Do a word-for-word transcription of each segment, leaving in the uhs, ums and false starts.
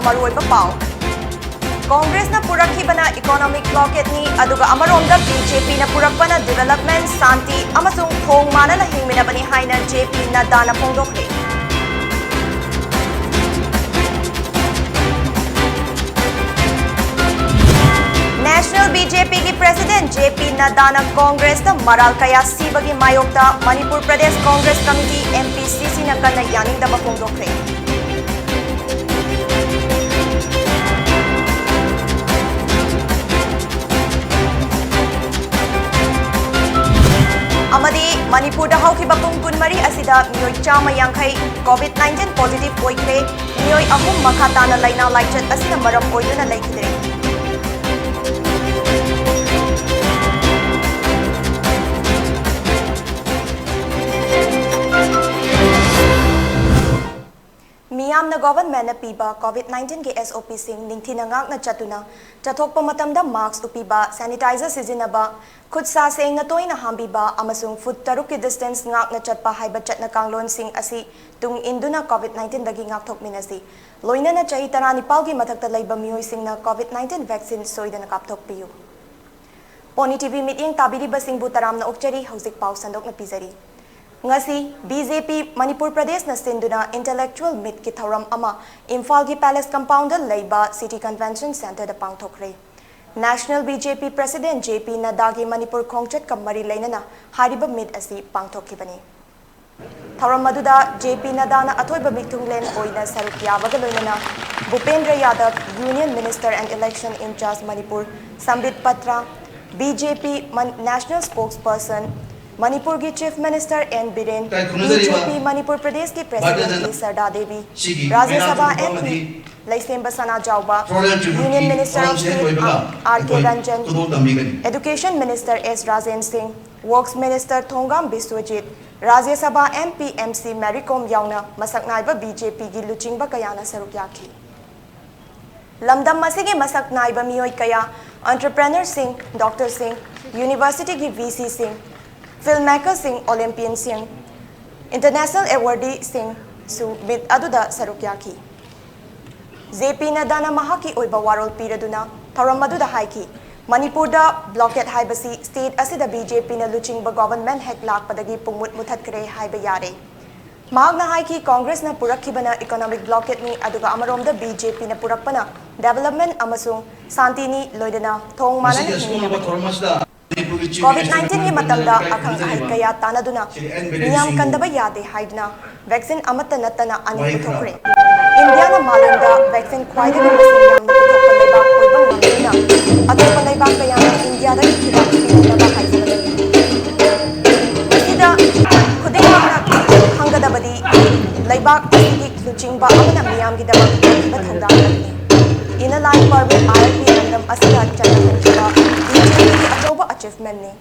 ꯃꯔꯨꯑꯣꯏꯕ ꯄꯥꯎ꯫ ꯀꯣꯡꯒ꯭ꯔꯦꯁꯅ ꯄꯨꯔꯛꯈꯤꯕꯅ economic blockade ꯅꯤ, ꯑꯗꯨꯒ ꯑꯃꯔꯣꯝꯗ BJP ꯅ ꯄꯨꯔꯛꯄꯅ development, ꯁꯥꯟꯇꯤ ꯑꯃꯁꯨꯡ ꯊꯣꯡ ꯃꯥꯟꯅꯅ ꯍꯤꯡꯃꯤꯟꯅꯕꯅꯤ ꯍꯥꯏꯅ JP ꯅꯗ꯭ꯗꯥꯅ ꯐꯣꯡꯗꯣꯛꯈ꯭ꯔꯦ꯫ National BJP ꯒꯤ president JP ꯅꯗ꯭ꯗꯥꯅ ꯀꯣꯡꯒ꯭ꯔꯦꯁꯇ ꯃꯔꯥꯜ ꯀꯌꯥ ꯁꯤꯕꯒꯤ ꯃꯥꯌꯣꯛꯇ ꯃꯅꯤꯄꯨꯔ ꯄ꯭ꯔꯗꯦꯁ ꯀꯣꯡꯒ꯭ꯔꯦꯁ ꯀꯃꯤꯇꯤ, MPCC ꯅ ꯀꯟꯅ ꯌꯥꯅꯤꯡꯗꯕ ꯐꯣꯡꯗꯣꯛꯈ꯭ꯔꯦ꯫ ꯑꯃꯗꯤ ꯃꯅꯤꯄꯨꯔꯗ ꯍꯧꯈꯤꯕ ꯄꯨꯡ ꯀꯨꯟꯃꯔꯤ ꯑꯁꯤꯗ ꯃꯤꯑꯣꯏ ꯆꯥꯝꯃ ꯌꯥꯡꯈꯩ COVID nineteen positive ꯑꯣꯏꯈ꯭ꯔꯦ꯫ ꯃꯤꯑꯣꯏ ꯑꯍꯨꯝ ꯃꯈꯥ ꯇꯥꯅ ꯂꯥꯏꯅꯥ ꯂꯥꯏꯆꯠ ꯑꯁꯤꯅ ꯃꯔꯝ ꯑꯣꯏꯗꯨꯅ ꯂꯩꯈꯤꯗ꯭ꯔꯦ꯫ ꯃꯤꯌꯥꯝꯅ government ꯅ ꯄꯤꯕ COVID nineteen ꯒꯤ SOP ꯁꯤꯡ ꯅꯤꯡꯊꯤꯅ ꯉꯥꯛꯅ ꯆꯠꯇꯨꯅ, ꯆꯠꯊꯣꯛꯄ ꯃꯇꯝꯗ mask ꯎꯞꯄꯤꯕ, sanitizer ꯁꯤꯖꯤꯟꯅꯕ, ꯈꯨꯠ ꯁꯥ ꯁꯦꯡꯅ ꯇꯣꯏꯅ ꯍꯥꯝꯕꯤꯕ ꯑꯃꯁꯨꯡ foot ꯇꯔꯨꯛꯀꯤ distance ꯉꯥꯛꯅ ꯆꯠꯄ ꯍꯥꯏꯕ ꯆꯠꯅ ꯀꯥꯡꯂꯣꯟꯁꯤꯡ ꯑꯁꯤ ꯇꯨꯡ ꯏꯟꯗꯨꯅ COVID nineteen ꯗꯒꯤ ꯉꯥꯛꯊꯣꯛꯃꯤꯟꯅꯁꯤ꯫ ꯂꯣꯏꯅꯅ ꯆꯍꯤ ꯇꯔꯥꯅꯤꯄꯥꯜꯒꯤ ꯃꯊꯛꯇ ꯂꯩꯕ ꯃꯤꯑꯣꯏꯁꯤꯡꯅ COVID nineteen vaccine ꯁꯣꯏꯗꯅ ꯀꯥꯞꯊꯣꯛꯄꯤꯌꯨ꯫ Pony TV ꯃꯤꯠꯌꯦꯡ ꯇꯥꯕꯤꯔꯤꯕꯁꯤꯡꯕꯨ ꯇꯔꯥꯝꯅ ꯑꯣꯛꯆꯔꯤ꯫ ꯍꯧꯖꯤꯛ ꯄꯥꯎ ꯁꯟꯗꯣꯛꯅ ꯄꯤꯖꯔꯤ꯫ ꯉꯁꯤ BJP ꯃꯅꯤꯄꯨꯔ ꯄ꯭ꯔꯗꯦꯁꯅ ꯁꯤꯟꯗꯨꯅ intellectual meet ꯀꯤ ꯊꯧꯔꯝ ꯑꯃ ꯏꯝꯐꯥꯜꯒꯤ Palace compound ꯗ ꯂꯩꯕ City Convention Centre ꯗ ꯄꯥꯡꯊꯣꯛꯈ꯭ꯔꯦ꯫ National BJP president JP ꯅꯗ꯭ꯗꯥꯒꯤ Manipur ꯈꯣꯡꯆꯠꯀ ꯃꯔꯤ ꯂꯩꯅꯅ ꯍꯥꯏꯔꯤꯕ meet ꯑꯁꯤ ꯄꯥꯡꯊꯣꯛꯈꯤꯕꯅꯤ꯫ ꯊꯧꯔꯝ ꯑꯗꯨꯗ JP ꯅꯗ꯭ꯗꯥꯅ ꯑꯊꯣꯏꯕ ꯃꯤꯊꯨꯡꯂꯦꯟ ꯑꯣꯏꯅ ꯁꯔꯨꯛ ꯌꯥꯕꯒ ꯂꯣꯏꯅꯅ ꯚꯨꯄꯦꯟꯗ꯭ꯔ ꯌꯥꯗꯕ, Union Minister and Election in-charge Manipur, ꯁꯝꯕꯤꯠ Patra, BJP month-, National Spokesperson, ꯃꯅꯤꯄꯨꯔꯒꯤ Chief Minister N ꯕꯤꯔꯦꯟ, ꯇꯥꯏ ꯈꯨꯔꯨꯝꯖꯔꯤꯕ BJP ꯃꯅꯤꯄꯨꯔ ꯄ꯭ꯔꯗꯦꯁꯀꯤ ꯚꯥꯔꯇꯤꯌ President ꯖꯅꯇꯥ ꯀꯦ ꯁꯔꯗꯥ ꯗꯦꯕꯤ, ꯁꯤꯒꯤ ꯔꯥꯖ꯭ꯌ ꯃꯩꯔꯥ ꯁꯚꯥ ꯊꯣꯛꯄ MP ꯑꯃꯗꯤ ꯂꯩꯁꯦꯝꯕ ꯁꯅꯥꯖꯥꯎꯕ, Floral Tribute Union ꯀꯤ Minister of ꯊꯧꯔꯝ ꯁꯤꯟ State ꯂꯣꯏꯕꯒ RK ꯑꯩꯈꯣꯏ ꯔꯟꯖꯟ, ꯈꯨꯗꯣꯜ ꯇꯝꯕꯤꯒꯅꯤ꯫ Education Minister S ꯔꯥꯖꯦꯟ ꯁꯤꯡ, Works Minister ꯊꯣꯡꯒꯥꯝ ꯕꯤꯁ꯭ꯋꯖꯤꯠ, ꯔꯥꯖ꯭ꯌ ꯁꯚꯥ MP, MC ꯃꯦꯔꯤ ꯀꯣꯝ ꯌꯥꯎꯅ ꯃꯁꯛ ꯅꯥꯏꯕ BJP ꯒꯤ ꯂꯨꯆꯤꯡꯕ ꯀꯌꯥꯅ ꯁꯔꯨꯛ ꯌꯥꯈꯤ꯫ ꯂꯝꯗꯝ ꯑꯁꯤꯒꯤ ꯃꯁꯛ ꯅꯥꯏꯕ ꯃꯤꯑꯣꯏ ꯀꯌꯥ, entrepreneur ꯁꯤꯡ, doctor ꯁꯤꯡ, university ꯒꯤ VC ꯁꯤꯡ, film maker ꯁꯤꯡ, Olympian ꯁꯤꯡ, international awardee ꯁꯤꯡꯁꯨ meet ꯑꯗꯨꯗ ꯁꯔꯨꯛ ꯌꯥꯈꯤ꯫ ꯖꯦ ꯄꯤ ꯅꯗꯥꯅ ꯃꯍꯥꯛꯀꯤ ꯑꯣꯏꯕ ꯋꯥꯔꯣꯜ ꯄꯤꯔꯗꯨꯅ ꯊꯧꯔꯝ ꯑꯗꯨꯗ ꯍꯥꯏꯈꯤ, ꯃꯅꯤꯄꯨꯔꯗ ꯕ꯭ꯂꯣꯀꯦꯠ ꯍꯥꯏꯕꯁꯤ ꯁ꯭ꯇꯦꯠ ꯑꯁꯤꯗ ꯕꯤ ꯖꯦ ꯄꯤꯅ ꯂꯨꯆꯤꯡꯕ ꯒꯣꯚꯔꯟꯃꯦꯟꯠ ꯍꯦꯛ ꯂꯥꯛꯄꯗꯒꯤ ꯄꯨꯡꯃꯨꯠ ꯃꯨꯊꯠꯈ꯭ꯔꯦ ꯍꯥꯏꯕ ꯌꯥꯔꯦ꯫ ꯃꯍꯥꯛꯅ ꯍꯥꯏꯈꯤ, ꯀꯣꯡꯒ꯭ꯔꯦꯁꯅ ꯄꯨꯔꯛꯈꯤꯕꯅ ꯏꯀꯣꯅꯣꯃꯤꯛ ꯕ꯭ꯂꯣꯀꯦꯠꯅꯤ, ꯑꯗꯨꯒ ꯑꯃꯔꯣꯝꯗ ꯕꯤ ꯖꯦ ꯄꯤꯅ ꯄꯨꯔꯛꯄꯅ ꯗꯦꯕꯂꯞꯃꯦꯟꯠ ꯑꯃꯁꯨꯡ ꯁꯥꯟꯇꯤꯅꯤ, ꯂꯣꯏꯅꯅ ꯊꯣꯡ ꯃꯥꯟꯅꯅ ꯃꯁꯤꯒꯤ ꯑꯆꯨꯝꯕ ꯍꯤꯡꯃꯤꯟꯅꯕ ꯊꯧꯔꯝ ꯑꯁꯤꯗ ꯃꯅꯤꯄꯨꯔꯒꯤ ꯆꯤꯐ ꯀꯣꯚꯤꯗ ꯃꯤꯅꯤꯁꯇꯔ ꯅꯥꯏꯟꯇꯤꯟꯒꯤ ꯃꯇꯝꯗ ꯂꯩꯀꯥꯏ ꯑꯈꯪ ꯑꯍꯩ ꯈꯪꯖꯔꯤꯕ ꯀꯌꯥ ꯇꯥꯟꯅꯗꯨꯅ ꯁꯤꯗꯤ ꯑꯦꯟ ꯕꯤꯔꯦꯟ ꯃꯤꯌꯥꯝ ꯁꯤꯡ ꯀꯟꯗꯕ ꯌꯥꯗꯦ ꯍꯥꯏꯗꯨꯅ ꯚꯦꯛꯁꯤꯟ ꯑꯃꯠꯇ ꯅꯠꯇꯅ ꯑꯅꯤ ꯋꯥꯍꯩ ꯈꯔ ꯄꯨꯊꯣꯛꯈ꯭ꯔꯦ꯫ ꯏꯟꯗꯤꯌꯥꯅ ꯃꯥꯂꯦꯝꯗ ꯚꯦꯛꯁꯤꯟ ꯈ꯭ꯋꯥꯏꯗꯒꯤ ꯃꯁꯤꯡ ꯌꯥꯝꯅ ꯄꯨꯊꯣꯛꯄ ꯂꯩꯕꯥꯛ ꯑꯣꯏꯕ ꯉꯝꯗꯨꯅ ꯑꯇꯣꯞꯄ ꯂꯩꯕꯥꯛ ꯀꯌꯥꯅ ꯏꯟꯗꯤꯌꯥꯗꯒꯤ ꯍꯤꯗꯥꯛ ꯄꯤꯅꯅꯕ ꯍꯥꯏꯖꯕ ꯂꯩꯔꯤ꯫ ꯃꯁꯤꯗ ꯈꯨꯗꯤꯡꯃꯛꯅ ꯈꯪꯒꯗꯕꯗꯤ ꯂꯩꯕꯥꯛ ꯑꯁꯤꯒꯤ ꯂꯨꯆꯤꯡꯕ ꯑꯃꯅ ꯃꯤꯌꯥꯝꯒꯤꯗꯃꯛ ꯇꯧꯈꯤꯕ ꯊꯧꯗꯥꯡ ꯑꯗꯨꯅꯤ꯫ Inner Line Permit, I L P, ꯂꯝꯗꯝ ꯑꯁꯤꯗ ꯆꯠꯅꯍꯟꯈꯤꯕ ꯕꯤ ꯖꯦ ꯄꯤꯒꯤ ꯑꯆꯧꯕ ꯑꯆꯤꯚꯃꯦꯟꯠꯅꯤ꯫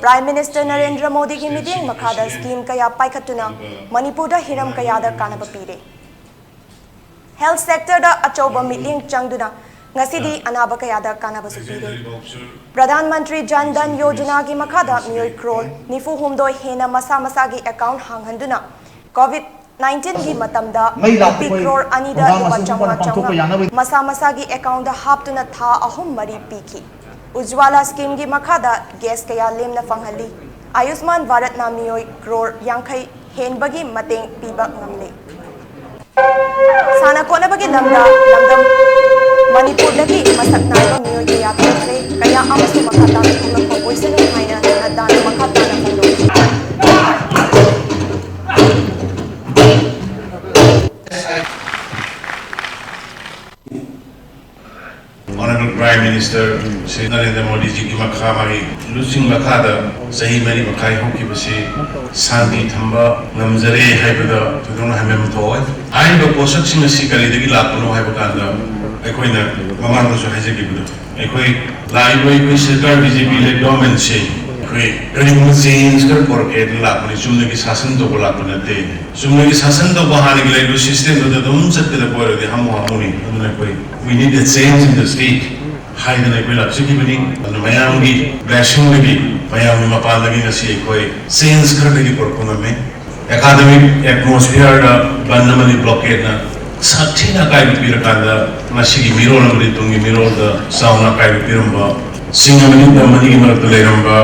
ꯄ꯭ꯔꯥꯏꯝ ꯃꯤꯅꯤꯁꯇꯔ ꯅꯔꯦꯟꯗ꯭ꯔ ꯃꯣꯗꯤꯒꯤ ꯃꯤꯠꯌꯦꯡ ꯃꯈꯥꯗ ꯁ꯭ꯀꯤꯝ ꯀꯌꯥ ꯄꯥꯏꯈꯠꯇꯨꯅ ꯃꯅꯤꯄꯨꯔꯗ ꯍꯤꯔꯝ ꯀꯌꯥꯗ ꯀꯥꯟꯅꯕ ꯄꯤꯔꯦ꯫ ꯍꯦꯜꯊ ꯁꯦꯛꯇꯔꯗ ꯑꯆꯧꯕ ꯃꯤꯠꯌꯦꯡ ꯆꯪꯗꯨꯅ ꯉꯁꯤꯗꯤ ꯑꯅꯥꯕ ꯀꯌꯥꯗ ꯀꯥꯟꯅꯕꯁꯨ ꯄꯤꯔꯦ꯫ ꯄ꯭ꯔꯙꯥꯟ ꯃꯟꯇ꯭ꯔꯤ ꯖꯟ ꯙꯟ ꯌꯣꯖꯅꯥꯒꯤ ꯃꯈꯥꯗ ꯃꯤꯑꯣꯏ ꯀ꯭ꯔꯣꯔ ꯅꯤꯐꯨ ꯍꯨꯝꯗꯣꯏ ꯍꯦꯟꯅ ꯃꯁꯥ ꯃꯁꯥꯒꯤ ꯑꯦꯀꯥꯎꯟꯠ ꯍꯥꯡꯍꯟꯗꯨꯅ ꯀꯣꯚꯤꯗ ꯅꯥꯏꯟꯇꯤꯟꯒꯤ ꯃꯇꯝꯗ ꯃꯩ ꯂꯥꯛꯄ ꯔꯨꯄꯤ ꯑꯩꯈꯣꯏ ꯀ꯭ꯔꯣꯔ ꯑꯅꯤꯗ ꯄ꯭ꯔꯣꯒ꯭ꯔꯥꯝ ꯂꯨꯄꯥ ꯑꯁꯤ ꯆꯥꯝꯃꯉꯥ ꯄꯥꯡꯊꯣꯛꯄ ꯆꯥꯝꯃꯉꯥ ꯌꯥꯅꯕ ꯃꯁꯥ ꯃꯁꯥꯒꯤ ꯑꯦꯀꯥꯎꯟꯠꯇ ꯍꯥꯞꯇꯨꯅ ꯊꯥ ꯑꯍꯨꯝ ꯃꯔꯤ ꯄꯤꯈꯤ꯫ ꯎꯖ꯭ꯋꯥꯂꯥ ꯁ꯭ꯀꯤꯝꯒꯤ ꯃꯈꯥꯗ ꯒ꯭ꯌꯥꯁ ꯀꯌꯥ ꯂꯦꯝꯅ ꯐꯪꯍꯜꯂꯤ꯫ ꯑꯌꯨꯁꯃꯥꯟ ꯚꯥꯔꯠꯅ ꯃꯤꯑꯣꯏ ꯀ꯭ꯔꯣꯔ ꯌꯥꯡꯈꯩ ꯍꯦꯟꯕꯒꯤ ꯃꯇꯦꯡ ꯄꯤꯕ ꯉꯝꯂꯦ꯫ ꯁꯥꯟꯅ ꯈꯣꯠꯅꯕꯒꯤ ꯂꯝꯗ ꯂꯝꯗꯝ ꯃꯅꯤꯄꯨꯔꯗꯒꯤ ꯃꯁꯛ ꯅꯥꯏꯕ ꯃꯤꯑꯣꯏ ꯀꯌꯥ ꯊꯣꯛꯈ꯭ꯔꯦ, ꯀꯌꯥ ꯑꯃꯁꯨ ꯃꯈꯥ ꯇꯥꯅ ꯊꯣꯛꯂꯛꯄ ꯑꯣꯏꯁꯅꯨ ꯍꯥꯏꯅ ꯅꯗꯥꯅ ꯃꯈꯥ ꯇꯥꯅ ꯐꯣꯡꯗꯣꯛꯈꯤ꯫ Honourable Prime Minister Shri Narendra ꯃꯣꯗꯤꯖꯤꯒꯤ ꯃꯈꯥ, ꯃꯥꯒꯤ ꯂꯨꯆꯤꯡ ꯃꯈꯥꯗ ꯆꯍꯤ ꯃꯔꯤ ꯃꯈꯥꯏ ꯍꯧꯈꯤꯕꯁꯤ ꯁꯥꯟꯇꯤ ꯊꯝꯕ ꯉꯝꯖꯔꯦ ꯍꯥꯏꯕꯗ ꯊꯣꯏꯗꯣꯛꯅ ꯍꯥꯏꯃꯟꯕ ꯊꯣꯛꯑꯣꯏ꯫ ꯍꯥꯏꯔꯤꯕ ꯄꯣꯠꯁꯛꯁꯤꯡ ꯑꯁꯤ ꯀꯔꯤꯗꯒꯤ ꯂꯥꯛꯄꯅꯣ ꯍꯥꯏꯕ ꯀꯥꯟꯗ, ꯑꯩꯈꯣꯏꯅ ꯃꯃꯥꯡꯗꯁꯨ ꯍꯥꯏꯖꯈꯤꯕꯗꯣ, ꯑꯩꯈꯣꯏ ꯂꯥꯛꯏꯕ ꯑꯩꯈꯣꯏ ꯁꯔꯀꯥꯔ ꯕꯤ ꯖꯦ ꯄꯤ ꯂꯦꯛ ꯒꯣꯚꯔꯟꯃꯦꯟꯠꯁꯦ ꯑꯩꯈꯣꯏ ꯀꯔꯤꯒꯨꯝꯕ ꯆꯦꯟꯖ ꯈꯔ ꯄꯨꯔꯛꯀꯦ ꯍꯥꯏꯗꯅ ꯂꯥꯛꯄꯅꯤ, ꯆꯨꯝꯅꯒꯤ ꯁꯥꯁꯟ ꯇꯧꯕ ꯂꯥꯛꯄ ꯅꯠꯇꯦ꯫ ꯆꯨꯝꯅꯒꯤ ꯁꯥꯁꯟ ꯇꯧꯕ ꯍꯥꯟꯅꯒꯤ ꯂꯩꯔꯤꯕ ꯁꯤꯁꯇꯦꯝꯗꯨꯗ ꯑꯗꯨꯝ ꯆꯠꯀꯗꯕ ꯑꯣꯏꯔꯗꯤ ꯍꯥꯃꯨ ꯍꯥꯃꯨꯅꯤ꯫ ꯑꯗꯨꯅ ꯑꯩꯈꯣꯏ we need a change in the state ꯍꯥꯏꯗꯅ ꯑꯩꯈꯣꯏ ꯂꯥꯛꯆꯈꯤꯕꯅꯤ꯫ ꯑꯗꯨꯅ ꯃꯌꯥꯝꯒꯤ ꯕ꯭ꯂꯦꯁꯤꯡꯗꯒꯤ, ꯃꯌꯥꯝꯒꯤ ꯃꯄꯥꯟꯗꯒꯤ ꯉꯁꯤ ꯑꯩꯈꯣꯏ ꯆꯦꯟꯖ ꯈꯔꯗꯒꯤ ꯄꯨꯔꯛꯄ ꯉꯝꯃꯤ꯫ ꯑꯦꯀꯥꯗꯃꯤꯛ ꯑꯦꯠꯃꯣꯁꯐꯤꯌꯔꯗ ꯕꯟ ꯑꯃꯗꯤ ꯕ꯭ꯂꯣꯀꯦꯠꯅ ꯁꯥꯊꯤꯅ ꯑꯀꯥꯏꯕ ꯄꯤꯔꯀꯥꯟꯗ ꯉꯁꯤꯒꯤ ꯃꯤꯔꯣꯜ ꯑꯃꯗꯤ ꯇꯨꯡꯒꯤ ꯃꯤꯔꯣꯜꯗ ꯆꯥꯎꯅ ꯑꯀꯥꯏꯕ ꯄꯤꯔꯝꯕ, ꯆꯤꯡ ꯑꯃꯗꯤ ꯇꯝ ꯑꯅꯤꯒꯤ ꯃꯔꯛꯇ ꯂꯩꯔꯝꯕ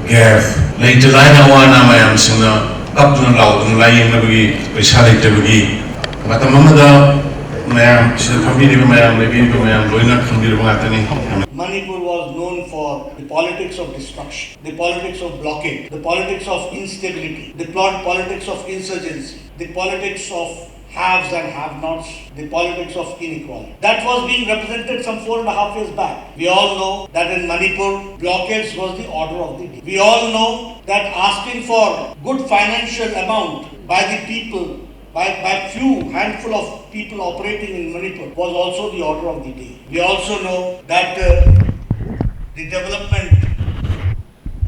gap, ꯂꯩꯇ ꯂꯥꯏꯔ ꯑꯋꯥ ꯑꯅꯥ ꯃꯌꯥꯝꯁꯤꯡꯅ ꯀꯞꯇꯨꯅ ꯂꯥꯎꯗꯨꯅ ꯂꯥꯏꯌꯦꯡꯅꯕꯒꯤ ꯄꯩꯁꯥ ꯂꯩꯇꯕꯒꯤ ꯃꯇꯝ ꯑꯃꯗ ꯃꯌꯥꯝ, ꯁꯤꯗ ꯐꯝꯕꯤꯔꯤꯕ ꯃꯌꯥꯝ, ꯂꯩꯕꯤꯔꯤꯕ ꯃꯌꯥꯝ ꯂꯣꯏꯅ ꯈꯪꯕꯤꯔꯕ ꯉꯥꯛꯇꯅꯤ꯫ Manipur was known for the politics of destruction, the politics of blockade, the politics of instability, the plot politics of insurgency, the politics of haves and have-nots, the politics of inequality. That was being represented some four and a half years back. We all know that in Manipur, blockades was the order of the day. We all know that asking for good financial amount by the people, by, by few handful of people operating in Manipur was also the order of the day. We also know that uh, the development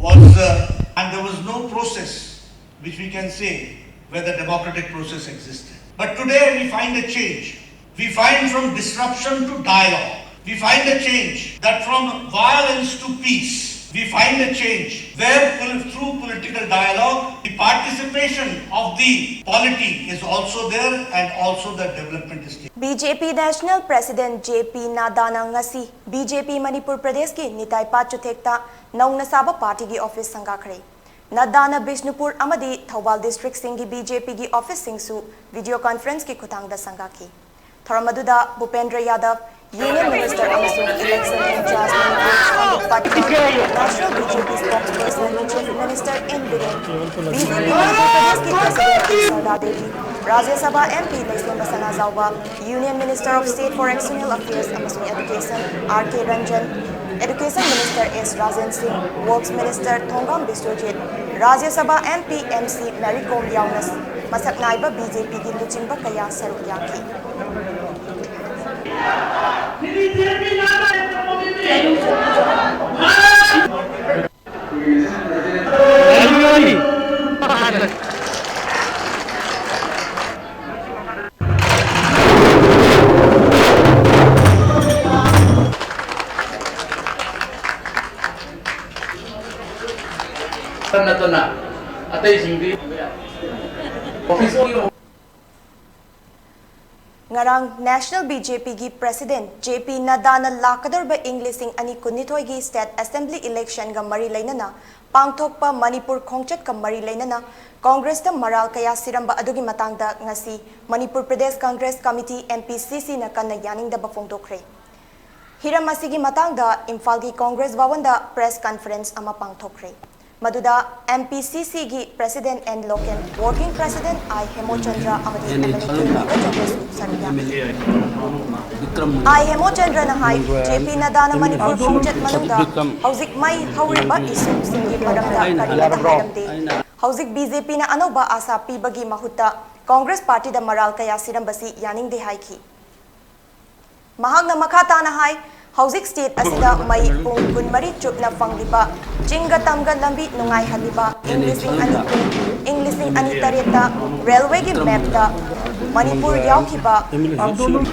was, uh, and there was no process which we can say where the democratic process existed. But today we find a change. We find from disruption to dialogue. We find a change that from violence to peace. We find a change where pol- through political dialogue, the participation of the polity is also there and also the development is taking. BJP National President JP Naddana ꯉꯁꯤ BJP Manipur ꯄ꯭ꯔꯗꯦꯁꯀꯤ ꯅꯤꯇꯥꯏ ꯄꯥꯠ ꯆꯨꯊꯦꯛꯇ ꯅꯧꯅ ꯁꯥꯕ ꯄꯥꯔꯇꯤꯒꯤ office ꯁꯪꯒꯥꯈ꯭ꯔꯦ꯫ ꯅꯗꯥꯅ Bishnupur ꯑꯃꯗꯤ Thoubal ꯗꯤꯁꯇ꯭ꯔꯤꯛꯁꯤꯡꯒꯤ BJPꯒꯤ ꯑꯣꯐꯤꯁꯁꯤꯡꯁꯨ video conferenceꯀꯤ ꯈꯨꯊꯥꯡꯗ ꯁꯪꯒꯥꯈꯤ꯫ ꯊꯧꯔꯝ ꯑꯗꯨꯗ ꯚꯨꯄꯦꯟꯗ꯭ꯔ ꯌꯥꯗꯕ, Union Minister ꯑꯃꯁꯨꯡ Election in Charge Manipur ꯁꯥꯡꯂꯨꯞ ꯄꯠꯀꯔ, National BJP Spokesperson Chief Minister N Biren, BJP Manipur ꯄ꯭ꯔꯗꯦꯁꯀꯤ President ꯀꯦ ꯁꯔꯗꯥ ꯗꯦꯕꯤ, ꯔꯥꯖ꯭ꯌ ꯁꯚꯥ MP ꯂꯩꯁꯦꯝꯕ Sanajaoba, Union Minister of State for External Affairs ꯑꯃꯁꯨꯡ Education R ꯀꯦ ꯔꯟꯖꯟ, Education Minister ꯑꯦꯁ ꯔꯥꯖꯦꯟ ꯁꯤꯡ, Works Minister ꯊꯣꯡꯒꯥꯝ ꯕꯤꯁ꯭ꯋꯖꯤꯠ, ꯔꯥꯖ꯭ꯌ ꯁꯚꯥ MP ꯑꯦꯝ ꯁꯤ ꯃꯦꯔꯤ ꯀꯣꯝ ꯌꯥꯎꯅ ꯃꯁꯛ ꯅꯥꯏꯕ BJPꯒꯤ ꯂꯨꯆꯤꯡꯕ ꯀꯌꯥ ꯁꯔꯨꯛ ꯌꯥꯈꯤ꯫ ꯅꯠꯇꯅ ꯑꯇꯩꯁꯤꯡꯗꯤ ꯑꯣꯐꯤꯁꯀꯤ ꯉꯔꯥꯡ National B J Pꯒꯤ President J P ꯅꯗꯥꯅ ꯂꯥꯛꯀꯗꯧꯔꯤꯕ ꯏꯪ ꯂꯤꯁꯤꯡ ꯑꯅꯤ ꯀꯨꯟꯅꯤꯊꯣꯏꯒꯤ State Assembly Electionꯒ ꯃꯔꯤ ꯂꯩꯅꯅ ꯄꯥꯡꯊꯣꯛꯄ ꯃꯅꯤꯄꯨꯔ ꯈꯣꯡꯆꯠꯀ ꯃꯔꯤ ꯂꯩꯅꯅ Congressꯇ ꯃꯔꯥꯜ ꯀꯌꯥ ꯁꯤꯔꯝꯕ ꯑꯗꯨꯒꯤ ꯃꯇꯥꯡꯗ ꯉꯁꯤ Manipur Pradesh Congress Committee, M P C Cꯅ ꯀꯟꯅ ꯌꯥꯅꯤꯡꯗꯕ ꯐꯣꯡꯗꯣꯛꯈ꯭ꯔꯦ꯫ ꯍꯤꯔꯝ ꯑꯁꯤꯒꯤ ꯃꯇꯥꯡꯗ ꯏꯝꯐꯥꯜꯒꯤ Congress ꯚꯋꯟꯗ press conference ꯑꯃ ꯄꯥꯡꯊꯣꯛꯈ꯭ꯔꯦ꯫ ꯃꯗꯨꯗ M P C Cꯒꯤ President N Loken, Working President I ꯍꯦꯃꯣꯆꯟꯗ꯭ꯔ ꯑꯃꯗꯤ M L A ꯀꯦ ꯕꯤꯔꯆꯟꯗ꯭ꯔꯁꯨ ꯁꯔꯨꯛ ꯌꯥꯈꯤ꯫ I ꯍꯦꯃꯣꯆꯟꯗ꯭ꯔꯅ high, J P ꯅꯗꯥꯅ Manipur ꯈꯣꯡꯆꯠ ꯃꯅꯨꯡꯗ ꯍꯧꯖꯤꯛ ꯃꯩ ꯍꯧꯔꯤꯕ issueꯁꯤꯡꯒꯤ ꯃꯔꯝꯗ ꯀꯔꯤꯃꯠꯇ ꯍꯥꯏꯔꯝꯗꯦ꯫ ꯍꯧꯖꯤꯛ B J Pꯅ ꯑꯅꯧꯕ ꯑꯥꯁꯥ ꯄꯤꯕꯒꯤ ꯃꯍꯨꯠꯇ Congress partyꯗ ꯃꯔꯥꯜ ꯀꯌꯥ ꯁꯤꯔꯝꯕꯁꯤ ꯌꯥꯅꯤꯡꯗꯦ ꯍꯥꯏꯈꯤ꯫ ꯃꯍꯥꯛꯅ ꯃꯈꯥ ꯇꯥꯅ ꯍꯥꯏ, ꯍꯧꯖꯤꯛ state ꯑꯁꯤꯗ ꯃꯩ ꯄꯨꯡ ꯀꯨꯟꯃꯔꯤ ꯆꯨꯞꯅ ꯐꯪꯂꯤꯕ, ꯆꯤꯡꯒ ꯇꯝꯒ ꯂꯝꯕꯤ ꯅꯨꯡꯉꯥꯏꯍꯜꯂꯤꯕ, ꯏꯪ ꯂꯤꯁꯤꯡ ꯑꯅꯤ ꯀꯨꯟ, ꯏꯪ ꯂꯤꯁꯤꯡ ꯑꯅꯤ ꯇꯔꯦꯠꯇ railwayꯒꯤ mapꯇ ꯃꯅꯤꯄꯨꯔ ꯌꯥꯎꯈꯤꯕ,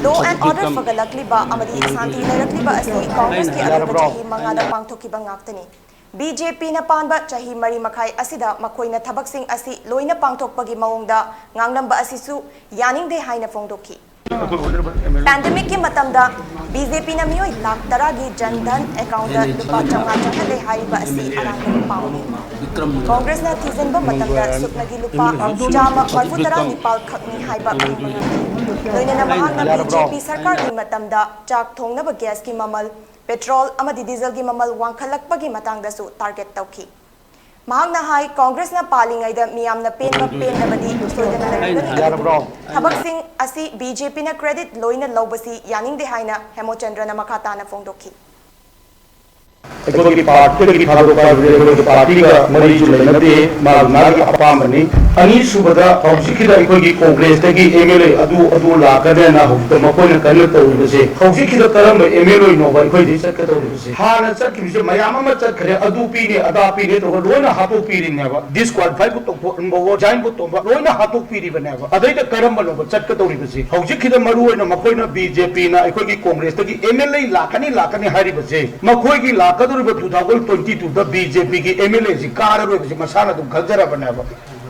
law and order ꯐꯒꯠꯂꯛꯂꯤꯕ ꯑꯃꯗꯤ ꯁꯥꯟꯇꯤ ꯂꯩꯔꯛꯂꯤꯕ ꯑꯁꯤ Congressꯀꯤ ꯑꯔꯣꯏꯕ ꯆꯍꯤ ꯃꯉꯥꯗ ꯄꯥꯡꯊꯣꯛꯈꯤꯕ ꯉꯥꯛꯇꯅꯤ꯫ B J Pꯅ ꯄꯥꯟꯕ ꯆꯍꯤ ꯃꯔꯤ ꯃꯈꯥꯏ ꯑꯁꯤꯗ ꯃꯈꯣꯏꯅ ꯊꯕꯛꯁꯤꯡ ꯑꯁꯤ ꯂꯣꯏꯅ ꯄꯥꯡꯊꯣꯛꯄꯒꯤ ꯃꯑꯣꯡꯗ ꯉꯥꯡꯂꯝꯕ ꯑꯁꯤꯁꯨ ꯌꯥꯅꯤꯡꯗꯦ ꯍꯥꯏꯅ ꯐꯣꯡꯗꯣꯛꯈꯤ꯫ Pandemicꯀꯤ ꯃꯇꯝꯗ B J Pꯅ ꯃꯤꯑꯣꯏ ꯂꯥꯈ ꯇꯔꯥꯒꯤ Jan Dhan accountꯇ ꯂꯨꯄꯥ ꯆꯥꯝꯃꯉꯥ ꯆꯪꯍꯜꯂꯦ ꯍꯥꯏꯔꯤꯕ ꯑꯁꯤ ꯑꯔꯥꯟꯕ ꯄꯥꯎꯅꯤ꯫ Congressꯅ ꯊꯤꯖꯤꯟꯕ ꯃꯇꯝꯗ ꯁꯨꯞꯅꯒꯤ ꯂꯨꯄꯥ ꯆꯥꯝꯃ ꯃꯔꯤꯐꯨ ꯇꯔꯥ ꯅꯤꯄꯥꯜ ꯈꯛꯅꯤ ꯍꯥꯏꯕ ꯈꯪꯕ ꯉꯝꯈꯤ꯫ ꯂꯣꯏꯅꯅ ꯃꯍꯥꯛꯅ B J P ꯁꯔꯀꯥꯔꯒꯤ ꯃꯇꯝꯗ ꯆꯥꯛ ꯊꯣꯡꯅꯕ gasꯀꯤ ꯃꯃꯜ, petrol ꯑꯃꯗꯤ dieselꯒꯤ ꯃꯃꯜ ꯋꯥꯡꯈꯠꯂꯛꯄꯒꯤ ꯃꯇꯥꯡꯗꯁꯨ target ꯇꯧꯈꯤ꯫ ꯃꯍꯥꯛꯅ ꯍꯥꯏ, Congressꯅ ꯄꯥꯜꯂꯤꯉꯩꯗ ꯃꯤꯌꯥꯝꯅ ꯄꯦꯟꯕ ꯄꯦꯟꯗꯕꯗꯤ ꯁꯣꯏꯗꯅ ꯂꯩꯔꯛꯀꯅꯤ꯫ ꯊꯕꯛꯁꯤꯡ ꯑꯁꯤ B J Pꯅ credit ꯂꯣꯏꯅ ꯂꯧꯕꯁꯤ ꯌꯥꯅꯤꯡꯗꯦ ꯍꯥꯏꯅ ꯍꯦꯃꯣꯆꯟꯗ꯭ꯔꯅ ꯃꯈꯥ ꯇꯥꯅ ꯐꯣꯡꯗꯣꯛꯈꯤ꯫ ꯑꯩꯈꯣꯏꯒꯤ partyꯗꯒꯤ ꯊꯥꯗꯣꯛꯄ ꯍꯥꯏꯕꯗꯤ ꯑꯩꯈꯣꯏꯒꯤ partyꯒ ꯃꯔꯤꯁꯨ ꯂꯩꯅꯗꯦ, ꯃꯥꯒꯤ ꯃꯥꯒꯤ ꯑꯄꯥꯝꯕꯅꯤ꯫ ꯑꯅꯤꯁꯨꯕꯗ, ꯍꯧꯖꯤꯛꯀꯤꯗ ꯑꯩꯈꯣꯏꯒꯤ Congressꯇꯒꯤ M L A ꯑꯗꯨ ꯑꯗꯨ ꯂꯥꯛꯀꯅꯦꯅ ꯍꯧꯖꯤꯛꯇ ꯃꯈꯣꯏꯅ ꯀꯟꯅ ꯇꯧꯔꯤꯕꯁꯦ, ꯍꯧꯖꯤꯛꯀꯤꯗ ꯀꯔꯝꯕ M L A ꯅꯣꯕ ꯑꯩꯈꯣꯏꯗꯤ ꯆꯠꯀꯗꯧꯔꯤꯕꯁꯦ? ꯍꯥꯟꯅ ꯆꯠꯈꯤꯕꯁꯦ ꯃꯌꯥꯝ ꯑꯃ ꯆꯠꯈ꯭ꯔꯦ, ꯑꯗꯨ ꯄꯤꯅꯤ ꯑꯗꯥ ꯄꯤꯅꯤ ꯇꯧꯔꯒ ꯂꯣꯏꯅ ꯍꯥꯠꯇꯣꯛꯄꯤꯔꯤꯅꯦꯕ, disqualifyꯕꯨ ꯇꯧꯊꯣꯛꯍꯟꯕꯋꯣ, resignꯕꯨ ꯇꯧꯕ, ꯂꯣꯏꯅ ꯍꯥꯠꯇꯣꯛꯄꯤꯔꯤꯕꯅꯦꯕ꯫ ꯑꯗꯩꯗ ꯀꯔꯝꯕꯅꯣꯕ ꯆꯠꯀꯗꯧꯔꯤꯕꯁꯦ? ꯍꯧꯖꯤꯛꯀꯤꯗ ꯃꯔꯨ ꯑꯣꯏꯅ ꯃꯈꯣꯏꯅ B J Pꯅ ꯑꯩꯈꯣꯏꯒꯤ Congressꯇꯒꯤ M L A ꯂꯥꯛꯀꯅꯤ ꯂꯥꯛꯀꯅꯤ ꯍꯥꯏꯔꯤꯕꯁꯦ, ꯃꯈꯣꯏꯒꯤ ꯂꯥꯛꯀꯗꯧꯔꯤꯕ two thousand twenty twoꯗ B J Pꯒꯤ M L Aꯁꯤ ꯀꯥꯔꯔꯣꯏꯕꯁꯤ ꯃꯁꯥꯅ ꯑꯗꯨꯝ ꯈꯪꯖꯔꯕꯅꯦꯕ꯫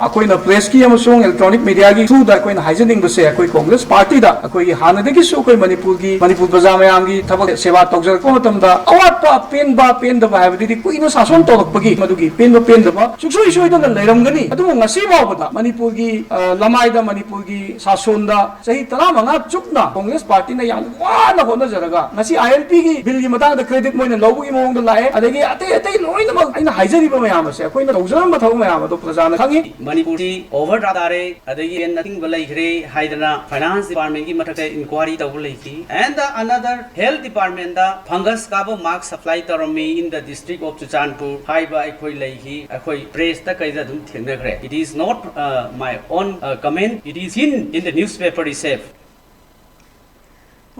ꯑꯩꯈꯣꯏꯅ ꯄ꯭ꯔꯦꯁꯀꯤ ꯑꯃꯁꯨꯡ ꯏꯂꯦꯛꯇ꯭ꯔꯣꯅꯤꯛ ꯃꯤꯗꯤꯌꯥꯒꯤ ꯊ꯭ꯔꯨꯗ ꯑꯩꯈꯣꯏꯅ ꯍꯥꯏꯖꯅꯤꯡꯕꯁꯦ, ꯑꯩꯈꯣꯏ ꯀꯣꯡꯒ꯭ꯔꯦꯁ ꯄꯥꯔꯇꯤꯗ ꯑꯩꯈꯣꯏꯒꯤ ꯍꯥꯟꯅꯗꯒꯤꯁꯨ ꯑꯩꯈꯣꯏ ꯃꯅꯤꯄꯨꯔꯒꯤ, ꯃꯅꯤꯄꯨꯔ ꯄ꯭ꯔꯖꯥ ꯃꯌꯥꯝꯒꯤ ꯊꯕꯛ ꯁꯦꯕꯥ ꯇꯧꯖꯔꯛꯄ ꯃꯇꯝꯗ ꯑꯋꯥꯠꯄ, ꯑꯄꯦꯟꯕ, ꯄꯦꯟꯗꯕ ꯍꯥꯏꯕꯗꯨꯗꯤ ꯀꯨꯏꯅ ꯁꯥꯁꯣꯟ ꯇꯧꯔꯛꯄꯒꯤ ꯃꯗꯨꯒꯤ ꯄꯦꯟꯕ ꯄꯦꯟꯗꯕ ꯁꯨꯡꯁꯣꯏ ꯁꯣꯏꯗꯅ ꯂꯩꯔꯝꯒꯅꯤ꯫ ꯑꯗꯨꯕꯨ ꯉꯁꯤ ꯐꯥꯎꯕꯗ ꯃꯅꯤꯄꯨꯔꯒꯤ, ꯑ, ꯂꯃꯥꯏꯗ, ꯃꯅꯤꯄꯨꯔꯒꯤ ꯁꯥꯁꯣꯟꯗ ꯆꯍꯤ ꯇꯔꯥꯃꯉꯥ ꯆꯨꯞꯅ ꯀꯣꯡꯒ꯭ꯔꯦꯁ ꯄꯥꯔꯇꯤꯅ ꯌꯥꯝ ꯋꯥꯅ ꯍꯣꯠꯅꯖꯔꯒ ꯉꯁꯤ ꯑꯥꯏ ꯑꯦꯟ ꯄꯤꯒꯤ ꯕꯤꯜꯒꯤ ꯃꯇꯥꯡꯗ ꯀ꯭ꯔꯦꯗꯤꯠ ꯃꯣꯏꯅ ꯂꯧꯕꯒꯤ ꯃꯑꯣꯡꯗ ꯂꯥꯛꯑꯦ꯫ ꯑꯗꯒꯤ ꯑꯇꯩ ꯑꯇꯩ ꯂꯣꯏꯅꯃꯛ ꯑꯩꯅ ꯍꯥꯏꯖꯔꯤꯕ ꯃꯌꯥꯝ ꯑꯁꯦ, ꯑꯩꯈꯣꯏꯅ ꯇꯧꯖꯔꯝꯕ ꯊꯕꯛ ꯃꯌꯥꯝ ꯑꯗꯣ ꯄ꯭ꯔꯖꯥꯅ ꯈꯪꯉꯤ꯫ ꯃꯅꯤꯄꯨꯔꯁꯤ ꯑꯣꯚꯔ ꯇꯥꯔꯦ, ꯑꯗꯒꯤ ꯂꯦꯟ ꯑꯊꯤꯡꯕ ꯂꯩꯈ꯭ꯔꯦ ꯍꯥꯏꯗꯅ ꯐꯥꯏꯅꯥꯟꯁ ꯗꯤꯄꯥꯔꯠꯃꯦꯟꯒꯤ ꯃꯊꯛꯇ ꯏꯟꯀ꯭ꯋꯥꯔꯤ ꯇꯧꯕ ꯂꯩꯈꯤ꯫ And the another health department the fungus ꯀꯥꯕ ꯃꯥꯛꯁ ꯁꯄ꯭ꯂꯥꯏ ꯇꯧꯔꯝꯃꯤ in the district of Churachandpur ꯍꯥꯏꯕ ꯑꯩꯈꯣꯏ ꯂꯩꯈꯤ꯫ ꯑꯩꯈꯣꯏ ꯄ꯭ꯔꯦꯁꯇ ꯀꯩꯗ ꯑꯗꯨꯝ ꯊꯦꯡꯅꯈ꯭ꯔꯦ꯫ It is not, uh, my own, uh, comment. It is in, in the newspaper itself.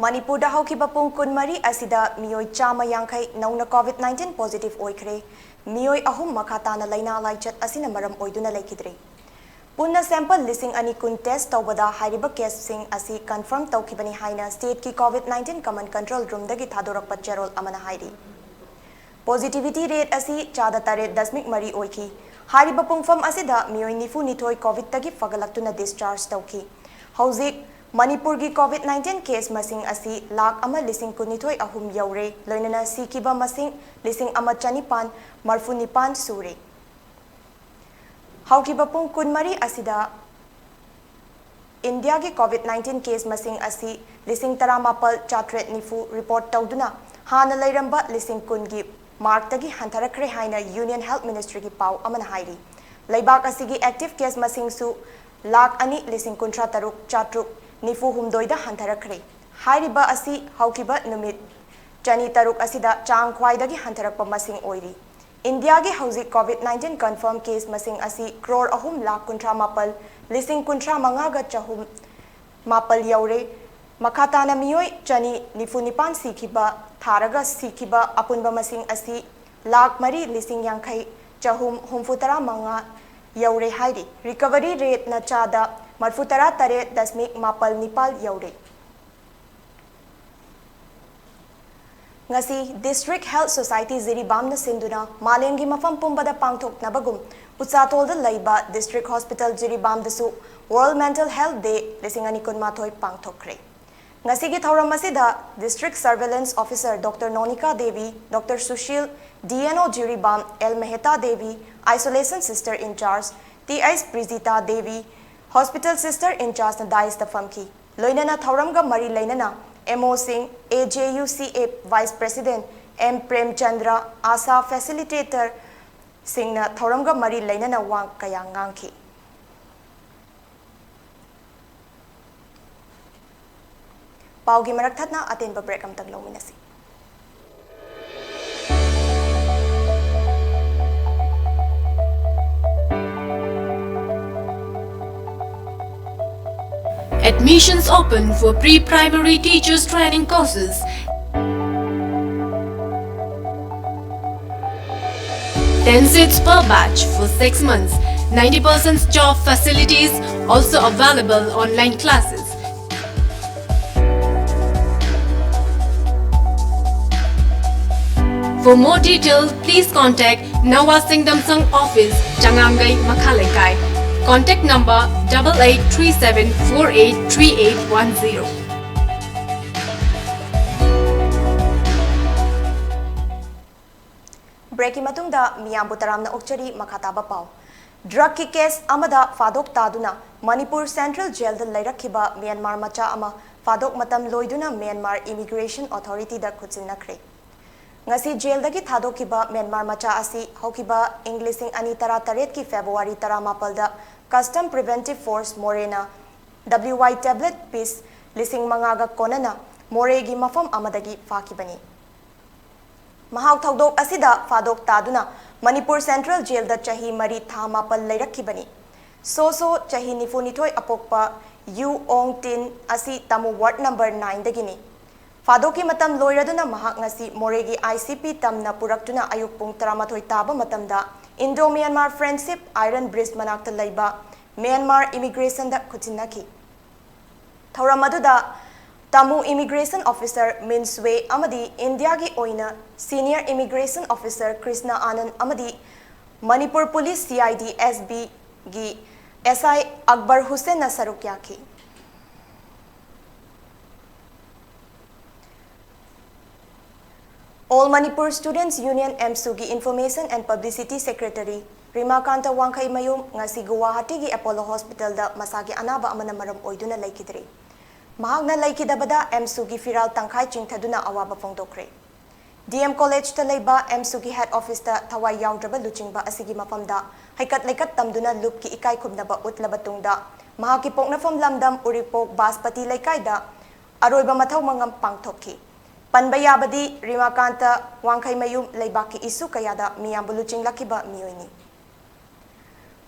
ꯃꯅꯤꯄꯨꯔꯗ ꯍꯧꯈꯤꯕ ꯄꯨꯡ ꯀꯨꯟꯃꯔꯤ ꯑꯁꯤꯗ ꯃꯤꯑꯣꯏ ꯆꯥꯝꯃ ꯌꯥꯡꯈꯩ ꯅꯧꯅ ꯀꯣꯚꯤꯗ ꯅꯥꯏꯟꯇꯤꯟ ꯄꯣꯖꯤꯇꯤꯚ ꯑꯣꯏꯈ꯭ꯔꯦ꯫ ꯃꯤꯑꯣꯏ ꯑꯍꯨꯝ ꯃꯈꯥ ꯇꯥꯅ ꯂꯥꯏꯅꯥ ꯂꯥꯏꯆꯠ ꯑꯁꯤꯅ ꯃꯔꯝ ꯑꯣꯏꯗꯨꯅ ꯂꯩꯈꯤꯗ꯭ꯔꯦ꯫ ꯄꯨꯟꯅ ꯁꯦꯝꯄꯜ ꯂꯤꯁꯤꯡ ꯑꯅꯤ ꯀꯨꯟ ꯇꯦꯁ ꯇꯧꯕꯗ ꯍꯥꯏꯔꯤꯕ ꯀꯦꯁꯁꯤꯡ ꯑꯁꯤ ꯀꯟꯐꯥꯔꯝ ꯇꯧꯈꯤꯕꯅꯤ ꯍꯥꯏꯅ ꯁ꯭ꯇꯦꯠꯀꯤ ꯀꯣꯚꯤꯗ ꯅꯥꯏꯟꯇꯤꯟ ꯀꯃꯟ ꯀꯟꯇ꯭ꯔꯣꯜ ꯔꯨꯝꯗꯒꯤ ꯊꯥꯗꯣꯔꯛꯄ ꯆꯦꯔꯣꯜ ꯑꯃꯅ ꯍꯥꯏꯔꯤ꯫ ꯄꯣꯖꯤꯇꯤꯚꯤꯇꯤ ꯔꯦꯠ ꯑꯁꯤ ꯆꯥꯗ ꯇꯔꯦꯠ ꯗꯁꯃꯤꯛ ꯃꯔꯤ ꯑꯣꯏꯈꯤ꯫ ꯍꯥꯏꯔꯤꯕ ꯄꯨꯡꯐꯝ ꯑꯁꯤꯗ ꯃꯤꯑꯣꯏ ꯅꯤꯐꯨ ꯅꯤꯊꯣꯏ ꯀꯣꯚꯤꯗꯇꯒꯤ ꯐꯒꯠꯂꯛꯇꯨꯅ ꯗꯤꯁꯆꯥꯔꯖ ꯇꯧꯈꯤ꯫ ꯍꯧꯖꯤꯛ ꯃꯅꯤꯄꯨꯔꯒꯤ ꯀꯣꯚꯤꯗ ꯅꯥꯏꯟꯇꯤꯟ ꯀꯦꯁ ꯃꯁꯤꯡ ꯑꯁꯤ ꯂꯥꯈ ꯑꯃ ꯂꯤꯁꯤꯡ ꯀꯨꯟꯅꯤꯊꯣꯏ ꯑꯍꯨꯝ ꯌꯧꯔꯦ, ꯂꯣꯏꯅꯅ ꯁꯤꯈꯤꯕ ꯃꯁꯤꯡ ꯂꯤꯁꯤꯡ ꯑꯃ ꯆꯅꯤꯄꯥꯟ ꯃꯔꯤꯐꯨ ꯅꯤꯄꯥꯟ ꯁꯨꯔꯦ꯫ ꯍꯧꯈꯤꯕ ꯄꯨꯡ ꯀꯨꯟꯃꯔꯤ ꯑꯁꯤꯗ ꯏꯟꯗꯤꯌꯥꯒꯤ ꯀꯣꯚꯤꯗ ꯅꯥꯏꯟꯇꯤꯟ ꯀꯦꯁ ꯃꯁꯤꯡ ꯑꯁꯤ ꯂꯤꯁꯤꯡ ꯇꯔꯥꯃꯥꯄꯜ ꯆꯥꯇ꯭ꯔꯦꯠ ꯅꯤꯐꯨ ꯔꯤꯄꯣꯔꯠ ꯇꯧꯗꯨꯅ ꯍꯥꯟꯅ ꯂꯩꯔꯝꯕ ꯂꯤꯁꯤꯡ ꯀꯨꯟꯒꯤ ꯃꯥꯔꯛꯇꯒꯤ ꯍꯟꯊꯔꯛꯈ꯭ꯔꯦ ꯍꯥꯏꯅ ꯌꯨꯅꯤꯌꯟ ꯍꯦꯜꯊ ꯃꯤꯅꯤꯁꯇ꯭ꯔꯤꯒꯤ ꯄꯥꯎ ꯑꯃꯅ ꯍꯥꯏꯔꯤ꯫ ꯂꯩꯕꯥꯛ ꯑꯁꯤꯒꯤ ꯑꯦꯛꯇꯤꯚ ꯀꯦꯁ ꯃꯁꯤꯡꯁꯨ ꯂꯥꯈ ꯑꯅꯤ ꯂꯤꯁꯤꯡ ꯀꯨꯟꯊ꯭ꯔꯥ ꯇꯔꯨꯛ ꯆꯥꯇ꯭ꯔꯨꯛ ꯅꯤꯐꯨ ꯍꯨꯝꯗꯣꯏꯗ ꯍꯟꯊꯔꯛꯈ꯭ꯔꯦ꯫ ꯍꯥꯏꯔꯤꯕ ꯑꯁꯤ ꯍꯧꯈꯤꯕ ꯅꯨꯃꯤꯠ ꯆꯅꯤ ꯇꯔꯨꯛ ꯑꯁꯤꯗ ꯆꯥꯡ ꯈ꯭ꯋꯥꯏꯗꯒꯤ ꯍꯟꯊꯔꯛꯄ ꯃꯁꯤꯡ ꯑꯣꯏꯔꯤ꯫ ꯏꯟꯗꯤꯌꯥꯒꯤ ꯍꯧꯖꯤꯛ ꯀꯣꯚꯤꯗ ꯅꯥꯏꯟꯇꯤꯟ ꯀꯟꯐꯥꯔꯝ ꯀꯦꯁ ꯃꯁꯤꯡ ꯑꯁꯤ ꯀ꯭ꯔꯣꯔ ꯑꯍꯨꯝ ꯂꯥꯈ ꯀꯨꯟꯊ꯭ꯔꯥ ꯃꯥꯄꯜ ꯂꯤꯁꯤꯡ ꯀꯨꯟꯊ꯭ꯔꯥ ꯃꯉꯥꯒ ꯆꯍꯨꯝ ꯃꯥꯄꯜ ꯌꯧꯔꯦ꯫ ꯃꯈꯥ ꯇꯥꯅ ꯃꯤꯑꯣꯏ ꯆꯅꯤ ꯅꯤꯐꯨ ꯅꯤꯄꯥꯟ ꯁꯤꯈꯤꯕ ꯊꯥꯔꯒ ꯁꯤꯈꯤꯕ ꯑꯄꯨꯟꯕ ꯃꯁꯤꯡ ꯑꯁꯤ ꯂꯥꯈ ꯃꯔꯤ ꯂꯤꯁꯤꯡ ꯌꯥꯡꯈꯩ ꯆꯍꯨꯝ ꯍꯨꯝꯐꯨ ꯇꯔꯥ ꯃꯉꯥ ꯌꯧꯔꯦ ꯍꯥꯏꯔꯤ꯫ ꯔꯤꯀꯚꯔꯤ ꯔꯦꯠꯅ ꯆꯥꯗ ꯃꯔꯤꯐꯨ ꯇꯔꯥ ꯇꯔꯦꯠ ꯗꯁꯃꯤꯛ ꯃꯥꯄꯜ ꯅꯤꯄꯥꯜ ꯌꯧꯔꯦ꯫ ꯉꯁꯤ ꯗꯤꯁꯇ꯭ꯔꯤꯛ ꯍꯦꯜꯊ ꯁꯣꯁꯥꯏꯇꯤ ꯖꯤꯔꯤꯕꯥꯝꯅ ꯁꯤꯟꯗꯨꯅ ꯃꯥꯂꯦꯝꯒꯤ ꯃꯐꯝ ꯄꯨꯝꯕꯗ ꯄꯥꯡꯊꯣꯛꯅꯕꯒꯨꯝ ꯎꯆꯥꯇꯣꯜꯗ ꯂꯩꯕ District Hospital ꯖꯤꯔꯤꯕꯥꯝꯗꯁꯨ World Mental Health Day ꯂꯤꯁꯤꯡ ꯑꯅꯤ ꯀꯨꯟꯃꯥꯊꯣꯏ ꯄꯥꯡꯊꯣꯛꯈ꯭ꯔꯦ꯫ ꯉꯁꯤꯒꯤ ꯊꯧꯔꯝ ꯑꯁꯤꯗ District Surveillance Officer Doctor ꯅꯣꯅꯤꯀꯥ Devi, Doctor Sushil, D N O Jiribam L ꯃꯦꯍꯦꯇꯥ Devi, Isolation Sister in Charge T H ꯄ꯭ꯔꯤꯖꯤꯇꯥ Devi, Hospital Sister in Charge ꯅ dais ꯇ ꯐꯝꯈꯤ꯫ ꯂꯣꯏꯅꯅ ꯊꯧꯔꯝꯒ ꯃꯔꯤ ꯂꯩꯅꯅ M O ꯁꯤꯡ, A J U C A Vice President M Premchandra, ASHA Facilitator ꯁꯤꯡꯅ ꯊꯧꯔꯝꯒ ꯃꯔꯤ ꯂꯩꯅꯅ ꯋꯥ ꯀꯌꯥ ꯉꯥꯡꯈꯤ꯫ ꯄꯥꯎꯒꯤ ꯃꯔꯛ ꯊꯠꯅ ꯑꯇꯦꯟꯕ break ꯑꯃꯇꯪ ꯂꯧꯃꯤꯟꯅꯁꯤ꯫ Admissions open for pre-primary teachers training courses. Ten seats per batch for six months. Ninety percent job facilities, also available online classes. For more detail, please contact Nawa Singdam Sangh office, Changamgai, Makhaleikai. Contact number double eight three seven four eight three eight one zero. Break ꯀꯤ ꯃꯇꯨꯡꯗ ꯃꯤꯌꯥꯝꯕꯨ ꯇꯔꯥꯝꯅ ꯑꯣꯛꯆꯔꯤ꯫ ꯃꯈꯥ ꯇꯥꯕ ꯄꯥꯎ꯫ Drug ꯀꯤ case ꯑꯃꯗ ꯐꯥꯗꯣꯛ ꯇꯥꯗꯨꯅ ꯃꯅꯤꯄꯨꯔ Central Jail ꯗ ꯂꯩꯔꯛꯈꯤꯕ ꯃ꯭ꯌꯥꯟꯃꯥꯔ ꯃꯆꯥ ꯑꯃ ꯐꯥꯗꯣꯛ ꯃꯇꯝ ꯂꯣꯏꯗꯨꯅ ꯃ꯭ꯌꯥꯟꯃꯥꯔ Immigration Authority ꯗ ꯈꯨꯠꯁꯤꯟꯅꯈ꯭ꯔꯦ꯫ ꯉꯁꯤ jail ꯗꯒꯤ ꯊꯥꯗꯣꯛꯈꯤꯕ ꯃ꯭ꯌꯥꯟꯃꯥꯔ ꯃꯆꯥ ꯑꯁꯤ ꯍꯧꯈꯤꯕ ꯏꯪ ꯂꯤꯁꯤꯡ ꯑꯅꯤ ꯇꯔꯥꯇꯔꯦꯠ ꯀꯤ February ꯇꯔꯥꯃꯥꯄꯜꯗ Custom Preventive Force ꯃꯣꯔꯦꯅ W Y tablet piece ꯂꯤꯁꯤꯡ ꯃꯉꯥꯒ ꯀꯣꯟꯅꯅ ꯃꯣꯔꯦꯒꯤ ꯃꯐꯝ ꯑꯃꯗꯒꯤ ꯐꯥꯈꯤꯕꯅꯤ꯫ ꯃꯍꯥꯛ ꯊꯧꯗꯣꯛ ꯑꯁꯤꯗ ꯐꯥꯗꯣꯛ ꯇꯥꯗꯨꯅ ꯃꯅꯤꯄꯨꯔ Central Jail ꯗ ꯆꯍꯤ ꯃꯔꯤ ꯊꯥ ꯃꯥꯄꯜ ꯂꯩꯔꯛꯈꯤꯕꯅꯤ꯫ ꯁꯣꯁꯣ, ꯆꯍꯤ ꯅꯤꯐꯨꯅꯤꯊꯣꯏ ꯑꯄꯣꯛꯄ ꯌꯨ ꯑꯣꯡ ꯇꯤꯟ ꯑꯁꯤ ꯇꯥꯃꯨ ward number nine ꯗꯒꯤꯅꯤ꯫ ꯐꯥꯗꯣꯛꯀꯤ ꯃꯇꯝ ꯂꯣꯏꯔꯗꯨꯅ ꯃꯍꯥꯛ ꯉꯁꯤ ꯃꯣꯔꯦꯒꯤ I C P ꯇꯝꯅ ꯄꯨꯔꯛꯇꯨꯅ ꯑꯌꯨꯛ ꯄꯨꯡ ꯇꯔꯥꯃꯥꯊꯣꯏ ꯇꯥꯕ ꯃꯇꯝꯗ Indo Myanmar Friendship Iron Bridge ꯃꯅꯥꯛꯇ ꯂꯩꯕ ꯃ꯭ꯌꯥꯟꯃꯥꯔ Immigration ꯗ ꯈꯨꯠꯁꯤꯟꯅꯈꯤ꯫ ꯊꯧꯔꯝ ꯑꯗꯨꯗ ꯇꯥꯃꯨ Immigration Officer ꯃꯤꯟ ꯁ꯭ꯋꯦ ꯑꯃꯗꯤ ꯏꯟꯗꯤꯌꯥꯒꯤ ꯑꯣꯏꯅ Senior Immigration Officer Krishna Anand ꯑꯃꯗꯤ ꯃꯅꯤꯄꯨꯔ ꯄꯨꯂꯤꯁ CID SBꯒꯤ SI ꯑꯛꯕꯔ ꯍꯨꯁꯦꯟꯅ ꯁꯔꯨꯛ ꯌꯥꯈꯤ꯫ All Manipur Students Union, AMSUꯒꯤ Information and Publicity Secretary ꯔꯤꯃꯥꯀꯥꯟꯇ ꯋꯥꯡꯈꯩꯃꯌꯨꯝ ꯉꯁꯤ ꯒꯨꯋꯥꯍꯥꯇꯤꯒꯤ ꯑꯦꯄꯣꯂꯣ ꯍꯣꯁꯄꯤꯇꯥꯜꯗ ꯃꯁꯥꯒꯤ ꯑꯅꯥꯕ ꯑꯃꯅ ꯃꯔꯝ ꯑꯣꯏꯗꯨꯅ ꯂꯩꯈꯤꯗ꯭ꯔꯦ꯫ ꯃꯍꯥꯛꯅ ꯂꯩꯈꯤꯗꯕꯗ AMSUꯒꯤ ꯐꯤꯔꯥꯜ ꯇꯪꯈꯥꯏ ꯆꯤꯡꯊꯗꯨꯅ ꯑꯋꯥꯕ ꯐꯣꯡꯗꯣꯛꯈ꯭ꯔꯦ꯫ DM ꯀꯣꯂꯦꯖꯇ ꯂꯩꯕ AMSUꯒꯤ ꯍꯦꯗ ꯑꯣꯐꯤꯁꯇ ꯊꯋꯥꯏ ꯌꯥꯎꯗ꯭ꯔꯕ ꯂꯨꯆꯤꯡꯕ ꯑꯁꯤꯒꯤ ꯃꯐꯝꯗ ꯍꯩꯀꯠ ꯂꯩꯀꯠ ꯇꯝꯗꯨꯅ ꯂꯨꯞꯀꯤ ꯏꯀꯥꯏ ꯈꯨꯝꯅꯕ ꯎꯠꯂꯕ ꯇꯨꯡꯗ, ꯃꯍꯥꯛꯀꯤ ꯄꯣꯛꯅꯐꯝ ꯂꯝꯗꯝ ꯎꯔꯤꯄꯣꯛ ꯕꯥꯁꯄꯇꯤ ꯂꯩꯀꯥꯏꯗ ꯑꯔꯣꯏꯕ ꯃꯊꯧ ꯃꯉꯝ ꯄꯥꯡꯊꯣꯛꯈꯤ꯫ ꯄꯟꯕ ꯌꯥꯕꯗꯤ, ꯔꯤꯃꯥꯀꯥꯟꯇ ꯋꯥꯡꯈꯩꯃꯌꯨꯝ ꯂꯩꯕꯥꯛꯀꯤ ꯏꯁꯨ ꯀꯌꯥꯗ ꯃꯤꯌꯥꯝꯕꯨ ꯂꯨꯆꯤꯡꯂꯛꯈꯤꯕ ꯃꯤꯑꯣꯏꯅꯤ꯫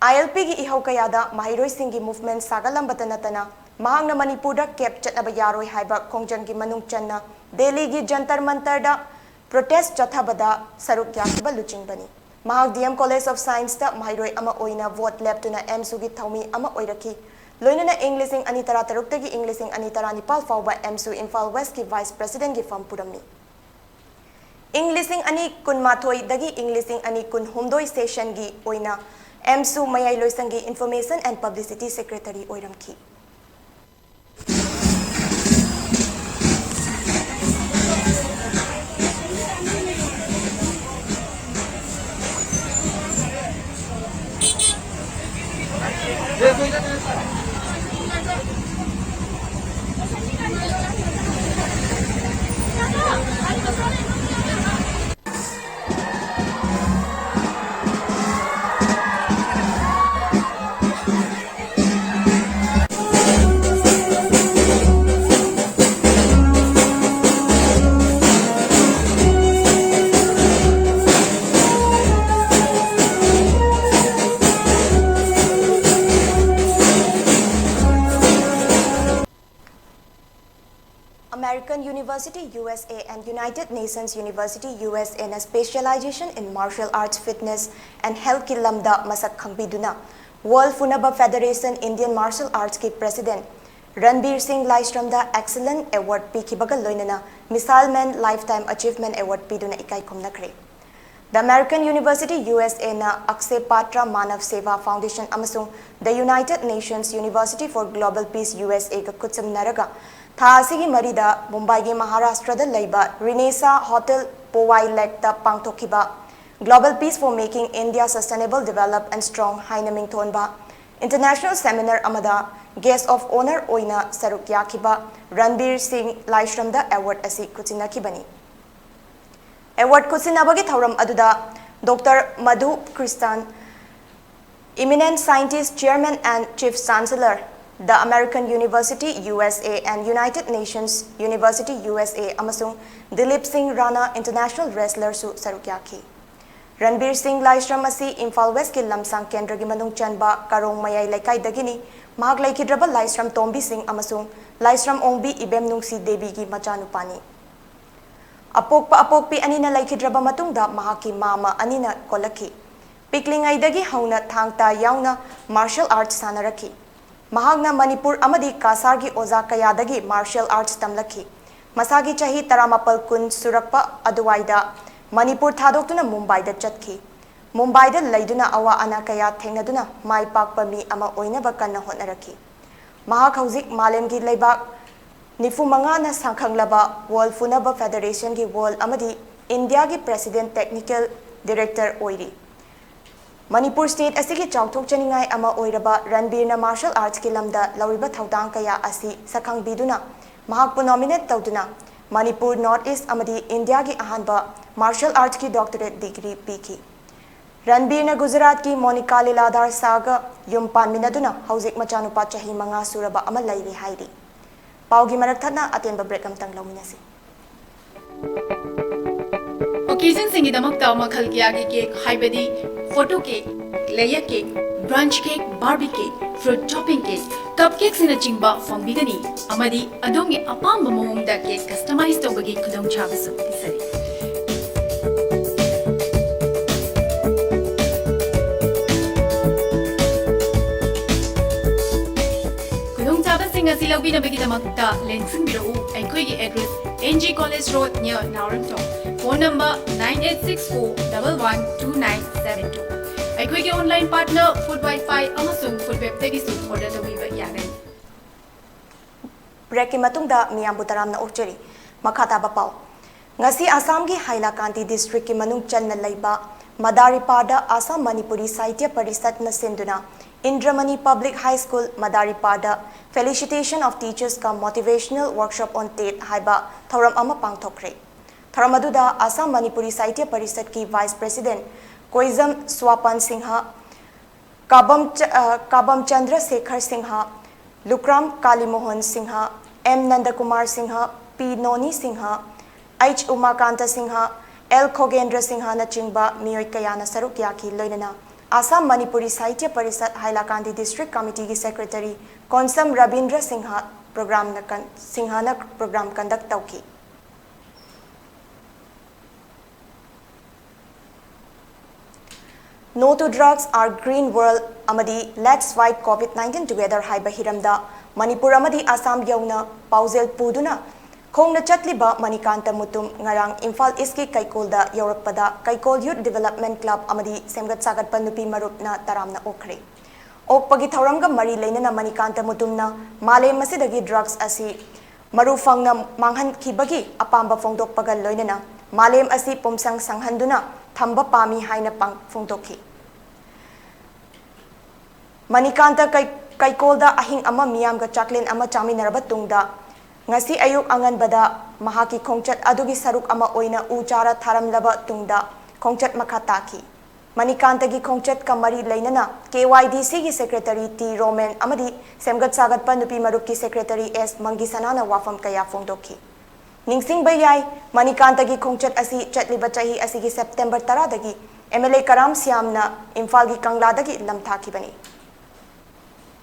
ILPꯒꯤ ꯏꯍꯧ ꯀꯌꯥꯗ ꯃꯍꯩꯔꯣꯏꯁꯤꯡꯒꯤ movement ꯁꯥꯒꯠꯂꯝꯕꯇ ꯅꯠꯇꯅ, ꯃꯍꯥꯛꯅ ꯃꯅꯤꯄꯨꯔꯗ ꯀꯦꯞ ꯆꯠꯅꯕ ꯌꯥꯔꯣꯏ ꯍꯥꯏꯕ ꯈꯣꯡꯖꯪꯒꯤ ꯃꯅꯨꯡ ꯆꯟꯅ ꯗꯦꯜꯂꯤꯒꯤ ꯖꯟꯇꯔ ꯃꯟꯇꯔꯗ protest ꯆꯠꯊꯕꯗ ꯁꯔꯨꯛ ꯌꯥꯈꯤꯕ ꯂꯨꯆꯤꯡꯕꯅꯤ꯫ ꯃꯍꯥꯛ DM College of Scienceꯇ ꯃꯍꯩꯔꯣꯏ ꯑꯃ ꯑꯣꯏꯅ vote ꯂꯦꯞꯇꯨꯅ AMSUꯒꯤ ꯊꯧꯃꯤ ꯑꯃ ꯑꯣꯏꯔꯛꯈꯤ꯫ ꯂꯣꯏꯅꯅ ꯏꯪ ꯂꯤꯁꯤꯡ ꯑꯅꯤ ꯇꯔꯥꯇꯔꯨꯛꯇꯒꯤ ꯏꯪ ꯂꯤꯁꯤꯡ ꯑꯅꯤ ꯇꯔꯥꯅꯤꯄꯥꯜ ꯐꯥꯎꯕ AMSU ꯏꯝꯐꯥꯜ Westꯀꯤ vice presidentꯒꯤ ꯐꯝ ꯄꯨꯔꯝꯃꯤ꯫ ꯏꯪ ꯂꯤꯁꯤꯡ ꯑꯅꯤ ꯀꯨꯟꯃꯥꯊꯣꯏꯗꯒꯤ ꯏꯪ ꯂꯤꯁꯤꯡ ꯑꯅꯤ ꯀꯨꯟꯍꯨꯝꯗꯣꯏ sessionꯒꯤ ꯑꯣꯏꯅ AMSU ꯃꯌꯥꯏ ꯂꯣꯏꯁꯪꯒꯤ Information and Publicity Secretary ꯑꯣꯏꯔꯝꯈꯤ꯫ American University, USA, and United Nations University, USAꯅ specialization in martial arts, fitness, and healthꯀꯤ ꯂꯝꯗ ꯃꯁꯛ ꯈꯪꯕꯤꯗꯨꯅ World Funaba Federation Indian Martial Artsꯀꯤ president ꯔꯟꯕꯤꯔ ꯁꯤꯡ ꯂꯥꯏꯁ꯭ꯔꯝꯗ Excellent Award ꯄꯤꯈꯤꯕꯒ ꯂꯣꯏꯅꯅ Missile Man Lifetime Achievement Award ꯄꯤꯗꯨꯅ ꯏꯀꯥꯏ ꯈꯨꯝꯅꯈ꯭ꯔꯦ꯫ The American University, U S A ꯅ Akshaya Patra Manav Seva Foundation ꯑꯃꯁꯨꯡ The United Nations University for Global Peace, U S A ꯒ ꯈꯨꯠꯁꯝꯅꯔꯒ ꯊꯥ ꯑꯁꯤꯒꯤ ꯃꯔꯤꯗ ꯃꯨꯝꯕꯥꯏꯒꯤ ꯃꯍꯥꯔꯥꯁꯇ꯭ꯔꯗ ꯂꯩꯕ Renaissance Hotel Powai Lake ꯇ ꯄꯥꯡꯊꯣꯛꯈꯤꯕ Global Peace for Making India Sustainable, Develop and Strong ꯍꯥꯏꯅ ꯃꯤꯡꯊꯣꯟꯕ international seminar ꯑꯃꯗ guest of honour ꯑꯣꯏꯅ ꯁꯔꯨꯛ ꯌꯥꯈꯤꯕ ꯔꯟꯕꯤꯔ ꯁꯤꯡ ꯂꯥꯏꯁ꯭ꯔꯝꯗ award ꯑꯁꯤ ꯈꯨꯠꯁꯤꯟꯅꯈꯤꯕꯅꯤ꯫ Award ꯈꯨꯠꯁꯤꯟꯅꯕꯒꯤ ꯊꯧꯔꯝ ꯑꯗꯨꯗ Doctor Madhu Krishan, eminent scientist, chairman and chief chancellor, The American University, U S A and United Nations University, U S A ꯑꯃꯁꯨꯡ ꯗꯤꯂꯤꯞ ꯁꯤꯡ ꯔꯥꯅꯥ, international wrestler ꯁꯨ ꯁꯔꯨꯛ ꯌꯥꯈꯤ꯫ ꯔꯟꯕꯤꯔ ꯁꯤꯡ ꯂꯥꯏꯁ꯭ꯔꯝ ꯑꯁꯤ ꯏꯝꯐꯥꯜ ꯋꯦꯁꯀꯤ ꯂꯝꯁꯥꯡ ꯀꯦꯟꯗ꯭ꯔꯒꯤ ꯃꯅꯨꯡ ꯆꯟꯕ ꯀꯥꯔꯣꯡ ꯃꯌꯥꯏ ꯂꯩꯀꯥꯏꯗꯒꯤꯅꯤ꯫ ꯃꯍꯥꯛ ꯂꯩꯈꯤꯗ꯭ꯔꯕ ꯂꯥꯏꯁ꯭ꯔꯝ ꯇꯣꯝꯕꯤ ꯁꯤꯡ ꯑꯃꯁꯨꯡ ꯂꯥꯏꯁ꯭ꯔꯝ ꯑꯣꯡꯕꯤ ꯏꯕꯦꯝꯅꯨꯡꯁꯤ ꯗꯦꯕꯤꯒꯤ ꯃꯆꯥꯅꯨꯄꯥꯅꯤ꯫ ꯑꯄꯣꯛꯄ ꯑꯄꯣꯛꯄꯤ ꯑꯅꯤꯅ ꯂꯩꯈꯤꯗ꯭ꯔꯕ ꯃꯇꯨꯡꯗ ꯃꯍꯥꯛꯀꯤ ꯃꯥꯃ ꯑꯅꯤꯅ ꯀꯣꯜꯂꯛꯈꯤ꯫ ꯄꯤꯛꯂꯤꯉꯩꯗꯒꯤ ꯍꯧꯅ ꯊꯥꯡ ꯇꯥ ꯌꯥꯎꯅ martial arts ꯁꯥꯟꯅꯔꯛꯈꯤ꯫ ꯃꯍꯥꯛꯅ ꯃꯅꯤꯄꯨꯔ ꯑꯃꯗꯤ ꯀꯥꯁꯥꯔꯒꯤ ꯑꯣꯖꯥ ꯀꯌꯥꯗꯒꯤ martial arts ꯇꯝꯂꯛꯈꯤ꯫ ꯃꯁꯥꯒꯤ ꯆꯍꯤ ꯇꯔꯥꯃꯥꯄꯜ ꯀꯨꯟ ꯁꯨꯔꯛꯄ ꯑꯗꯨꯋꯥꯏꯗ ꯃꯅꯤꯄꯨꯔ ꯊꯥꯗꯣꯛꯇꯨꯅ ꯃꯨꯝꯕꯥꯏꯗ ꯆꯠꯈꯤ꯫ ꯃꯨꯝꯕꯥꯏꯗ ꯂꯩꯗꯨꯅ ꯑꯋꯥ ꯑꯅꯥ ꯀꯌꯥ ꯊꯦꯡꯅꯗꯨꯅ ꯃꯥꯏ ꯄꯥꯛꯄ ꯃꯤ ꯑꯃ ꯑꯣꯏꯅꯕ ꯀꯟꯅ ꯍꯣꯠꯅꯔꯛꯈꯤ꯫ ꯃꯍꯥꯛ ꯍꯧꯖꯤꯛ ꯃꯥꯂꯦꯝꯒꯤ ꯂꯩꯕꯥꯛ ꯅꯤꯐꯨ ꯃꯉꯥꯅ ꯁꯛꯈꯪꯂꯕ World ꯐꯨꯅꯕ Federation ꯒꯤ World ꯑꯃꯗꯤ ꯏꯟꯗꯤꯌꯥꯒꯤ President Technical Director ꯑꯣꯏꯔꯤ꯫ ꯃꯅꯤꯄꯨꯔ state ꯑꯁꯤꯒꯤ ꯆꯥꯎꯊꯣꯛꯆꯅꯤꯡꯉꯥꯏ ꯑꯃ ꯑꯣꯏꯔꯕ ꯔꯟꯕꯤꯔꯅ martial arts ꯀꯤ ꯂꯝꯗ ꯂꯧꯔꯤꯕ ꯊꯧꯗꯥꯡ ꯀꯌꯥ ꯑꯁꯤ ꯁꯛꯈꯪꯕꯤꯗꯨꯅ ꯃꯍꯥꯛꯄꯨ nominate ꯇꯧꯗꯨꯅ ꯃꯅꯤꯄꯨꯔ, North East ꯑꯃꯗꯤ ꯏꯟꯗꯤꯌꯥꯒꯤ ꯑꯍꯥꯟꯕ martial arts ꯀꯤ doctorate degree ꯄꯤꯈꯤ꯫ ꯔꯟꯕꯤꯔꯅ ꯒꯨꯖꯔꯥꯠꯀꯤ ꯃꯣꯅꯤꯀꯥ ꯂꯤꯂꯥꯙꯥꯔ ꯁꯥꯍꯒ ꯌꯨꯝ ꯄꯥꯟꯃꯤꯟꯅꯗꯨꯅ ꯍꯧꯖꯤꯛ ꯃꯆꯥꯅꯨꯄꯥ ꯆꯍꯤ ꯃꯉꯥ ꯁꯨꯔꯕ ꯑꯃ ꯂꯩꯔꯦ ꯍꯥꯏꯔꯤ꯫ ꯄꯥꯎꯒꯤ ꯃꯔꯛ ꯊꯠꯅ ꯑꯇꯦꯟꯕ break ꯑꯃꯇꯪ ꯂꯧꯃꯤꯟꯅꯁꯤ꯫ Occasion ꯁꯤꯡꯒꯤꯗꯃꯛꯇ ꯃꯈꯜ ꯀꯌꯥꯒꯤ cake, ꯍꯥꯏꯕꯗꯤ photo cake, layer cake, brunch cake, Barbie cake, fruit topping cake, cupcake ꯁꯤꯡꯅꯆꯤꯡꯕ ꯐꯪꯕꯤꯒꯅꯤ, ꯑꯃꯗꯤ ꯑꯗꯣꯝꯒꯤ ꯑꯄꯥꯝꯕ ꯃꯑꯣꯡꯗ cake customize ꯇꯧꯕꯒꯤ ꯈꯨꯗꯣꯡꯆꯥꯕꯁꯨ ꯄꯤꯖꯔꯤ꯫ ꯈꯨꯗꯣꯡꯆꯥꯕꯁꯤꯡ ꯑꯁꯤ ꯂꯧꯕꯤꯅꯕꯒꯤꯗꯃꯛꯇ ꯂꯦꯡꯁꯤꯟꯕꯤꯔꯛꯎ꯫ ꯑꯩꯈꯣꯏꯒꯤ address N G College Road near ꯅꯥꯎꯔꯦꯝꯊꯣꯡ꯫ Phone number nine eight six four double one two nine seven two꯫ ꯑꯩꯈꯣꯏꯒꯤ online partner Food Wi-Fi ꯑꯃꯁꯨꯡ Food Webꯇꯒꯤꯁꯨ order ꯇꯧꯕꯤꯕ ꯌꯥꯒꯅꯤ꯫ Breakꯀꯤ ꯃꯇꯨꯡꯗ ꯃꯤꯌꯥꯝꯕꯨ ꯇꯔꯥꯝꯅ ꯑꯣꯛꯆꯔꯤ꯫ ꯃꯈꯥ ꯇꯥꯕ ꯄꯥꯎ꯫ ꯉꯁꯤ ꯑꯁꯥꯝꯒꯤ ꯍꯥꯏꯂꯥꯀꯥꯟꯗꯤ districtꯀꯤ ꯃꯅꯨꯡ ꯆꯟꯅ ꯂꯩꯕ ꯃꯗꯥꯔꯤꯄꯥꯗ ꯑꯁꯥꯝ ꯃꯅꯤꯄꯨꯔꯤ ꯁꯥꯍꯤꯇ꯭ꯌ ꯄꯔꯤꯁꯠꯅ ꯁꯤꯟꯗꯨꯅ Indramani Public High School ꯃꯗꯥꯔꯤꯄꯥꯗ Felicitation of Teachers cum Motivational Workshop on TET ꯍꯥꯏꯕ ꯊꯧꯔꯝ ꯑꯃ ꯄꯥꯡꯊꯣꯛꯈ꯭ꯔꯦ꯫ ꯊꯧꯔꯝ ꯑꯗꯨꯗ ꯑꯁꯥꯝ ꯃꯅꯤꯄꯨꯔꯤ ꯁꯥꯍꯤꯇ꯭ꯌ ꯄꯔꯤꯁꯠꯀꯤ Vice President ꯀꯣꯏꯖꯝ ꯁ꯭ꯋꯥꯄꯟ ꯁꯤꯡꯍ, ꯀꯥꯕꯝ ꯆ-, ꯑ, ꯀꯥꯕꯝ ꯆꯟꯗ꯭ꯔ ꯁꯦꯈꯔ ꯁꯤꯡꯍ, ꯂꯨꯀ꯭ꯔꯥꯝ ꯀꯥꯂꯤꯃꯣꯍꯟ ꯁꯤꯡꯍ, ꯑꯦꯝ ꯅꯟꯗꯀꯨꯃꯥꯔ ꯁꯤꯡꯍ, ꯄꯤ ꯅꯣꯅꯤ ꯁꯤꯡꯍ, ꯑꯩꯆ ꯎꯃꯥꯀꯥꯟꯇ ꯁꯤꯡꯍ, ꯑꯦꯜ ꯈꯣꯒꯦꯟꯗ꯭ꯔ ꯁꯤꯡꯍꯅꯆꯤꯡꯕ ꯃꯤꯑꯣꯏ ꯀꯌꯥꯅ ꯁꯔꯨꯛ ꯌꯥꯈꯤ꯫ ꯂꯣꯏꯅꯅ ꯑꯁꯥꯝ ꯃꯅꯤꯄꯨꯔꯤ ꯁꯥꯍꯤꯇ꯭ꯌ parishad ꯍꯥꯏꯂꯥꯀꯥꯟꯗꯤ district committeeꯒꯤ secretary Konsam Rabindra Singh program ꯅ ꯀꯟ-, ꯁꯤꯡꯍꯅ program conduct ꯇꯧꯈꯤ꯫ No to Drugs, Our Green World ꯑꯃꯗꯤ Let's Fight COVID nineteen Together ꯍꯥꯏꯕ ꯍꯤꯔꯝꯗ ꯃꯅꯤꯄꯨꯔ ꯑꯃꯗꯤ ꯑꯁꯥꯝ ꯌꯧꯅ ꯄꯥꯎꯖꯦꯜ ꯄꯨꯗꯨꯅ ꯈꯣꯡꯅ ꯆꯠꯂꯤꯕ ꯃꯅꯤꯀꯥꯟꯇ ꯃꯨꯇꯨꯝ ꯉꯔꯥꯡ ꯏꯝꯐꯥꯜ ꯏꯁꯀꯤ ꯀꯩꯀꯣꯜꯗ ꯌꯧꯔꯛꯄꯗ ꯀꯩꯀꯣꯜ Youth Development Club ꯑꯃꯗꯤ ꯁꯦꯝꯒꯠ ꯁꯥꯒꯠꯄ ꯅꯨꯄꯤ ꯃꯔꯨꯞꯅ ꯇꯔꯥꯝꯅ ꯑꯣꯛꯈ꯭ꯔꯦ꯫ ꯑꯣꯛꯄꯒꯤ ꯊꯧꯔꯝꯒ ꯃꯔꯤ ꯂꯩꯅꯅ ꯃꯅꯤꯀꯥꯟꯇ ꯃꯨꯇꯨꯝꯅ ꯃꯥꯂꯦꯝ ꯑꯁꯤꯗꯒꯤ drugs ꯑꯁꯤ ꯃꯔꯨ ꯐꯪꯅ ꯃꯥꯡꯍꯟꯈꯤꯕꯒꯤ ꯑꯄꯥꯝꯕ ꯐꯣꯡꯗꯣꯛꯄꯒ ꯂꯣꯏꯅꯅ ꯃꯥꯂꯦꯝ ꯑꯁꯤ ꯄꯨꯝꯁꯪ ꯁꯪꯍꯟꯗꯨꯅ ꯊꯝꯕ ꯄꯥꯝꯃꯤ ꯍꯥꯏꯅ ꯄꯥꯡ-, ꯐꯣꯡꯗꯣꯛꯈꯤ꯫ ꯃꯅꯤꯀꯥꯟꯇ ꯀꯩ-, ꯀꯩꯀꯣꯜꯗ ꯑꯍꯤꯡ ꯑꯃ ꯃꯤꯌꯥꯝꯒ ꯆꯥꯛꯂꯦꯟ ꯑꯃ ꯆꯥꯃꯤꯟꯅꯔꯕ ꯇꯨꯡꯗ, ꯉꯁꯤ ꯑꯌꯨꯛ ꯑꯉꯟꯕꯗ ꯃꯍꯥꯛꯀꯤ ꯈꯣꯡꯆꯠ ꯑꯗꯨꯒꯤ ꯁꯔꯨꯛ ꯑꯃ ꯑꯣꯏꯅ ꯎ ꯆꯥꯔꯥ ꯊꯥꯔꯝꯂꯕ ꯇꯨꯡꯗ ꯈꯣꯡꯆꯠ ꯃꯈꯥ ꯇꯥꯈꯤ꯫ ꯃꯅꯤꯀꯥꯟꯇꯒꯤ ꯈꯣꯡꯆꯠꯀ ꯃꯔꯤ ꯂꯩꯅꯅ ꯀꯦ ꯋꯥꯏ ꯗꯤ ꯁꯤꯒꯤ secretary ꯇꯤ ꯔꯣꯃꯦꯟ ꯑꯃꯗꯤ ꯁꯦꯝꯒꯠ ꯁꯥꯒꯠꯄ ꯅꯨꯄꯤ ꯃꯔꯨꯞꯀꯤ secretary ꯑꯦꯁ ꯃꯪꯒꯤꯁꯅꯥꯅ ꯋꯥꯐꯝ ꯀꯌꯥ ꯐꯣꯡꯗꯣꯛꯈꯤ꯫ ꯅꯤꯡꯁꯤꯡꯕ ꯌꯥꯏ, ꯃꯅꯤꯀꯥꯟꯇꯒꯤ ꯈꯣꯡꯆꯠ ꯑꯁꯤ ꯆꯠꯂꯤꯕ ꯆꯍꯤ ꯑꯁꯤꯒꯤ September ꯇꯔꯥꯗꯒꯤ ꯑꯦꯝ ꯑꯦꯜ ꯑꯦ ꯀꯔꯥꯝ ꯁ꯭ꯌꯥꯝꯅ ꯏꯝꯐꯥꯜꯒꯤ ꯀꯪꯂꯥꯗꯒꯤ ꯅꯝꯊꯥꯈꯤꯕꯅꯤ꯫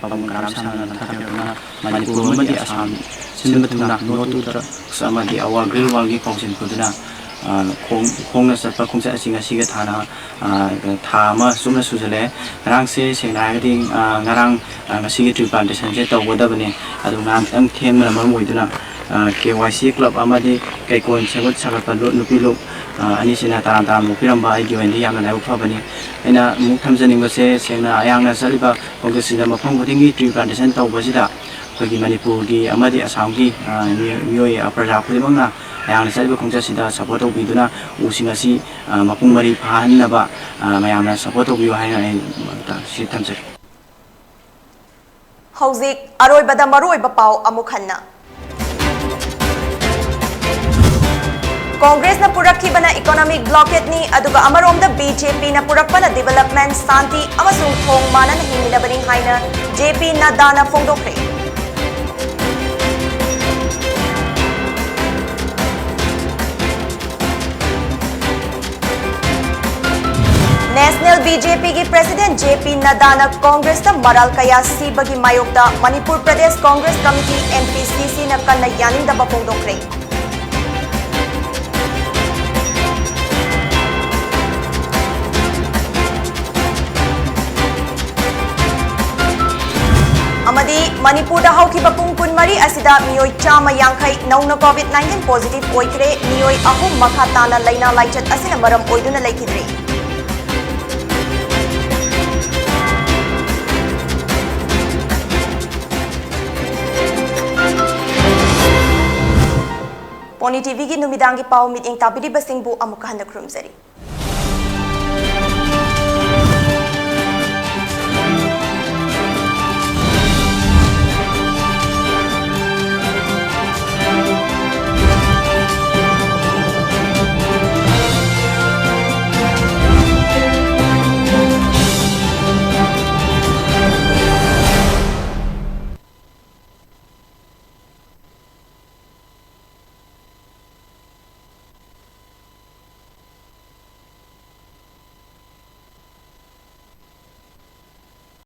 ꯄꯕꯟ ꯀꯔꯥꯝ ꯁꯥꯡꯅ ꯅꯝꯊꯥꯈꯤꯕ ꯑꯗꯨꯅ ꯃꯅꯤꯄꯨꯔ ꯑꯃꯗꯤ ꯑꯁꯥꯝ ꯁꯤꯟꯕ ꯊꯨꯡꯅ No to Drugs ꯑꯃꯗꯤ Our Green Worldꯒꯤ ꯄꯥꯎꯖꯦꯜ ꯄꯨꯗꯨꯅ, ꯑ, ꯈꯣꯡ-, ꯈꯣꯡꯅ ꯆꯠꯄ ꯈꯣꯡꯆꯠ ꯑꯁꯤ ꯉꯁꯤꯒ ꯊꯥꯅ, ꯑ, ꯊꯥ ꯑꯃ ꯆꯨꯞꯅ ꯁꯨꯖꯜꯂꯛꯑꯦ꯫ ꯉꯔꯥꯡꯁꯦ ꯁꯦꯡꯅ ꯍꯥꯏꯔꯒꯗꯤ, ꯑ, ꯉꯔꯥꯡ, ꯑ, ꯉꯁꯤꯒꯤ tree plantationꯁꯦ ꯇꯧꯒꯗꯕꯅꯦ, ꯑꯗꯨ ꯉꯔꯥꯡ ꯈꯤꯇꯪ ꯊꯦꯡꯕꯅ ꯃꯔꯝ ꯑꯣꯏꯗꯨꯅ, ꯀꯦ ꯋꯥꯏ ꯁꯤ ꯀ꯭ꯂꯕ ꯑꯃꯗꯤ ꯀꯩꯀꯣꯟ ꯁꯦꯝꯒꯠ ꯁꯥꯒꯠꯄ ꯂꯨꯞ, ꯅꯨꯄꯤ ꯂꯨꯞ, ꯑ, ꯑꯅꯤꯁꯤꯅ ꯇꯔꯥꯝ ꯇꯔꯥꯝꯅ ꯑꯣꯛꯄꯤꯔꯝꯕ ꯑꯩꯒꯤ ꯑꯣꯏꯅꯗꯤ ꯌꯥꯝꯅ ꯂꯥꯏꯕꯛ ꯐꯕꯅꯤ꯫ ꯑꯩꯅ ꯑꯃꯨꯛ ꯊꯝꯖꯅꯤꯡꯕꯁꯦ, ꯁꯦꯡꯅ ꯑꯩꯍꯥꯛꯅ ꯆꯠꯂꯤꯕ ꯈꯣꯡꯆꯠꯁꯤꯗ ꯃꯐꯝ ꯈꯨꯗꯤꯡꯒꯤ tree plantation ꯇꯧꯕꯁꯤꯗ ꯑꯩꯈꯣꯏꯒꯤ ꯃꯅꯤꯄꯨꯔꯒꯤ ꯑꯃꯗꯤ ꯑꯁꯥꯝꯒꯤ, ꯑ, ꯃꯤꯑꯣꯏ, ꯃꯤꯑꯣꯏ, ꯑ, ꯄ꯭ꯔꯖꯥ ꯈꯨꯗꯤꯡꯃꯛꯅ ꯑꯩꯍꯥꯛꯅ ꯆꯠꯂꯤꯕ ꯈꯣꯡꯆꯠꯁꯤꯗ support ꯇꯧꯕꯤꯗꯨꯅ ꯎꯁꯤꯡ ꯑꯁꯤ, ꯑ, ꯃꯄꯨꯡ ꯃꯔꯩ ꯐꯥꯍꯟꯅꯕ, ꯑ, ꯃꯌꯥꯝꯅ support ꯇꯧꯕꯤꯌꯨ ꯍꯥꯏꯅ ꯑꯩ ꯁꯤ ꯊꯝꯖꯒꯦ꯫ ꯍꯧꯖꯤꯛ ꯑꯔꯣꯏꯕꯗ ꯃꯔꯨꯑꯣꯏꯕ ꯄꯥꯎ ꯑꯃꯨꯛ ꯍꯟꯅ꯫ ꯀꯣꯡꯒ꯭ꯔꯦꯁꯅ ꯄꯨꯔꯛꯈꯤꯕꯅ economic blockade ꯅꯤ, ꯑꯗꯨꯒ ꯑꯃꯔꯣꯝꯗ ꯕꯤ ꯖꯦ ꯄꯤꯅ ꯄꯨꯔꯛꯄꯅ development, ꯁꯥꯟꯇꯤ ꯑꯃꯁꯨꯡ ꯊꯣꯡ ꯃꯥꯟꯅꯅ ꯍꯤꯡꯃꯤꯟꯅꯕꯅꯤ ꯍꯥꯏꯅ ꯖꯦ ꯄꯤ ꯅꯗ꯭ꯗꯥꯅ ꯐꯣꯡꯗꯣꯛꯈ꯭ꯔꯦ꯫ National B J P ꯒꯤ President J P ꯅꯗ꯭ꯗꯥꯅ ꯀꯣꯡꯒ꯭ꯔꯦꯁꯇ ꯃꯔꯥꯜ ꯀꯌꯥ ꯁꯤꯕꯒꯤ ꯃꯥꯌꯣꯛꯇ Manipur Pradesh Congress committee, M P C C ꯅ ꯀꯟꯅ ꯌꯥꯅꯤꯡꯗꯕ ꯐꯣꯡꯗꯣꯛꯈ꯭ꯔꯦ꯫ ꯑꯃꯗꯤ ꯃꯅꯤꯄꯨꯔꯗ ꯍꯧꯈꯤꯕ ꯄꯨꯡ ꯀꯨꯟꯃꯔꯤ ꯑꯁꯤꯗ ꯃꯤꯑꯣꯏ ꯆꯥꯝꯃ ꯌꯥꯡꯈꯩ ꯅꯧꯅ COVID nineteen positive ꯑꯣꯏꯈ꯭ꯔꯦ꯫ ꯃꯤꯑꯣꯏ ꯑꯍꯨꯝ ꯃꯈꯥ ꯇꯥꯅ ꯂꯥꯏꯅꯥ ꯂꯥꯏꯆꯠ ꯑꯁꯤꯅ ꯃꯔꯝ ꯑꯣꯏꯗꯨꯅ ꯂꯩꯈꯤꯗ꯭ꯔꯦ꯫ ꯄꯣꯅꯤ T V ꯒꯤ ꯅꯨꯃꯤꯗꯥꯡꯒꯤ ꯄꯥꯎ ꯃꯤꯠꯌꯦꯡ ꯇꯥꯕꯤꯔꯤꯕꯁꯤꯡꯕꯨ ꯑꯃꯨꯛꯀ ꯍꯟꯅ ꯈꯨꯔꯨꯝꯖꯔꯤ꯫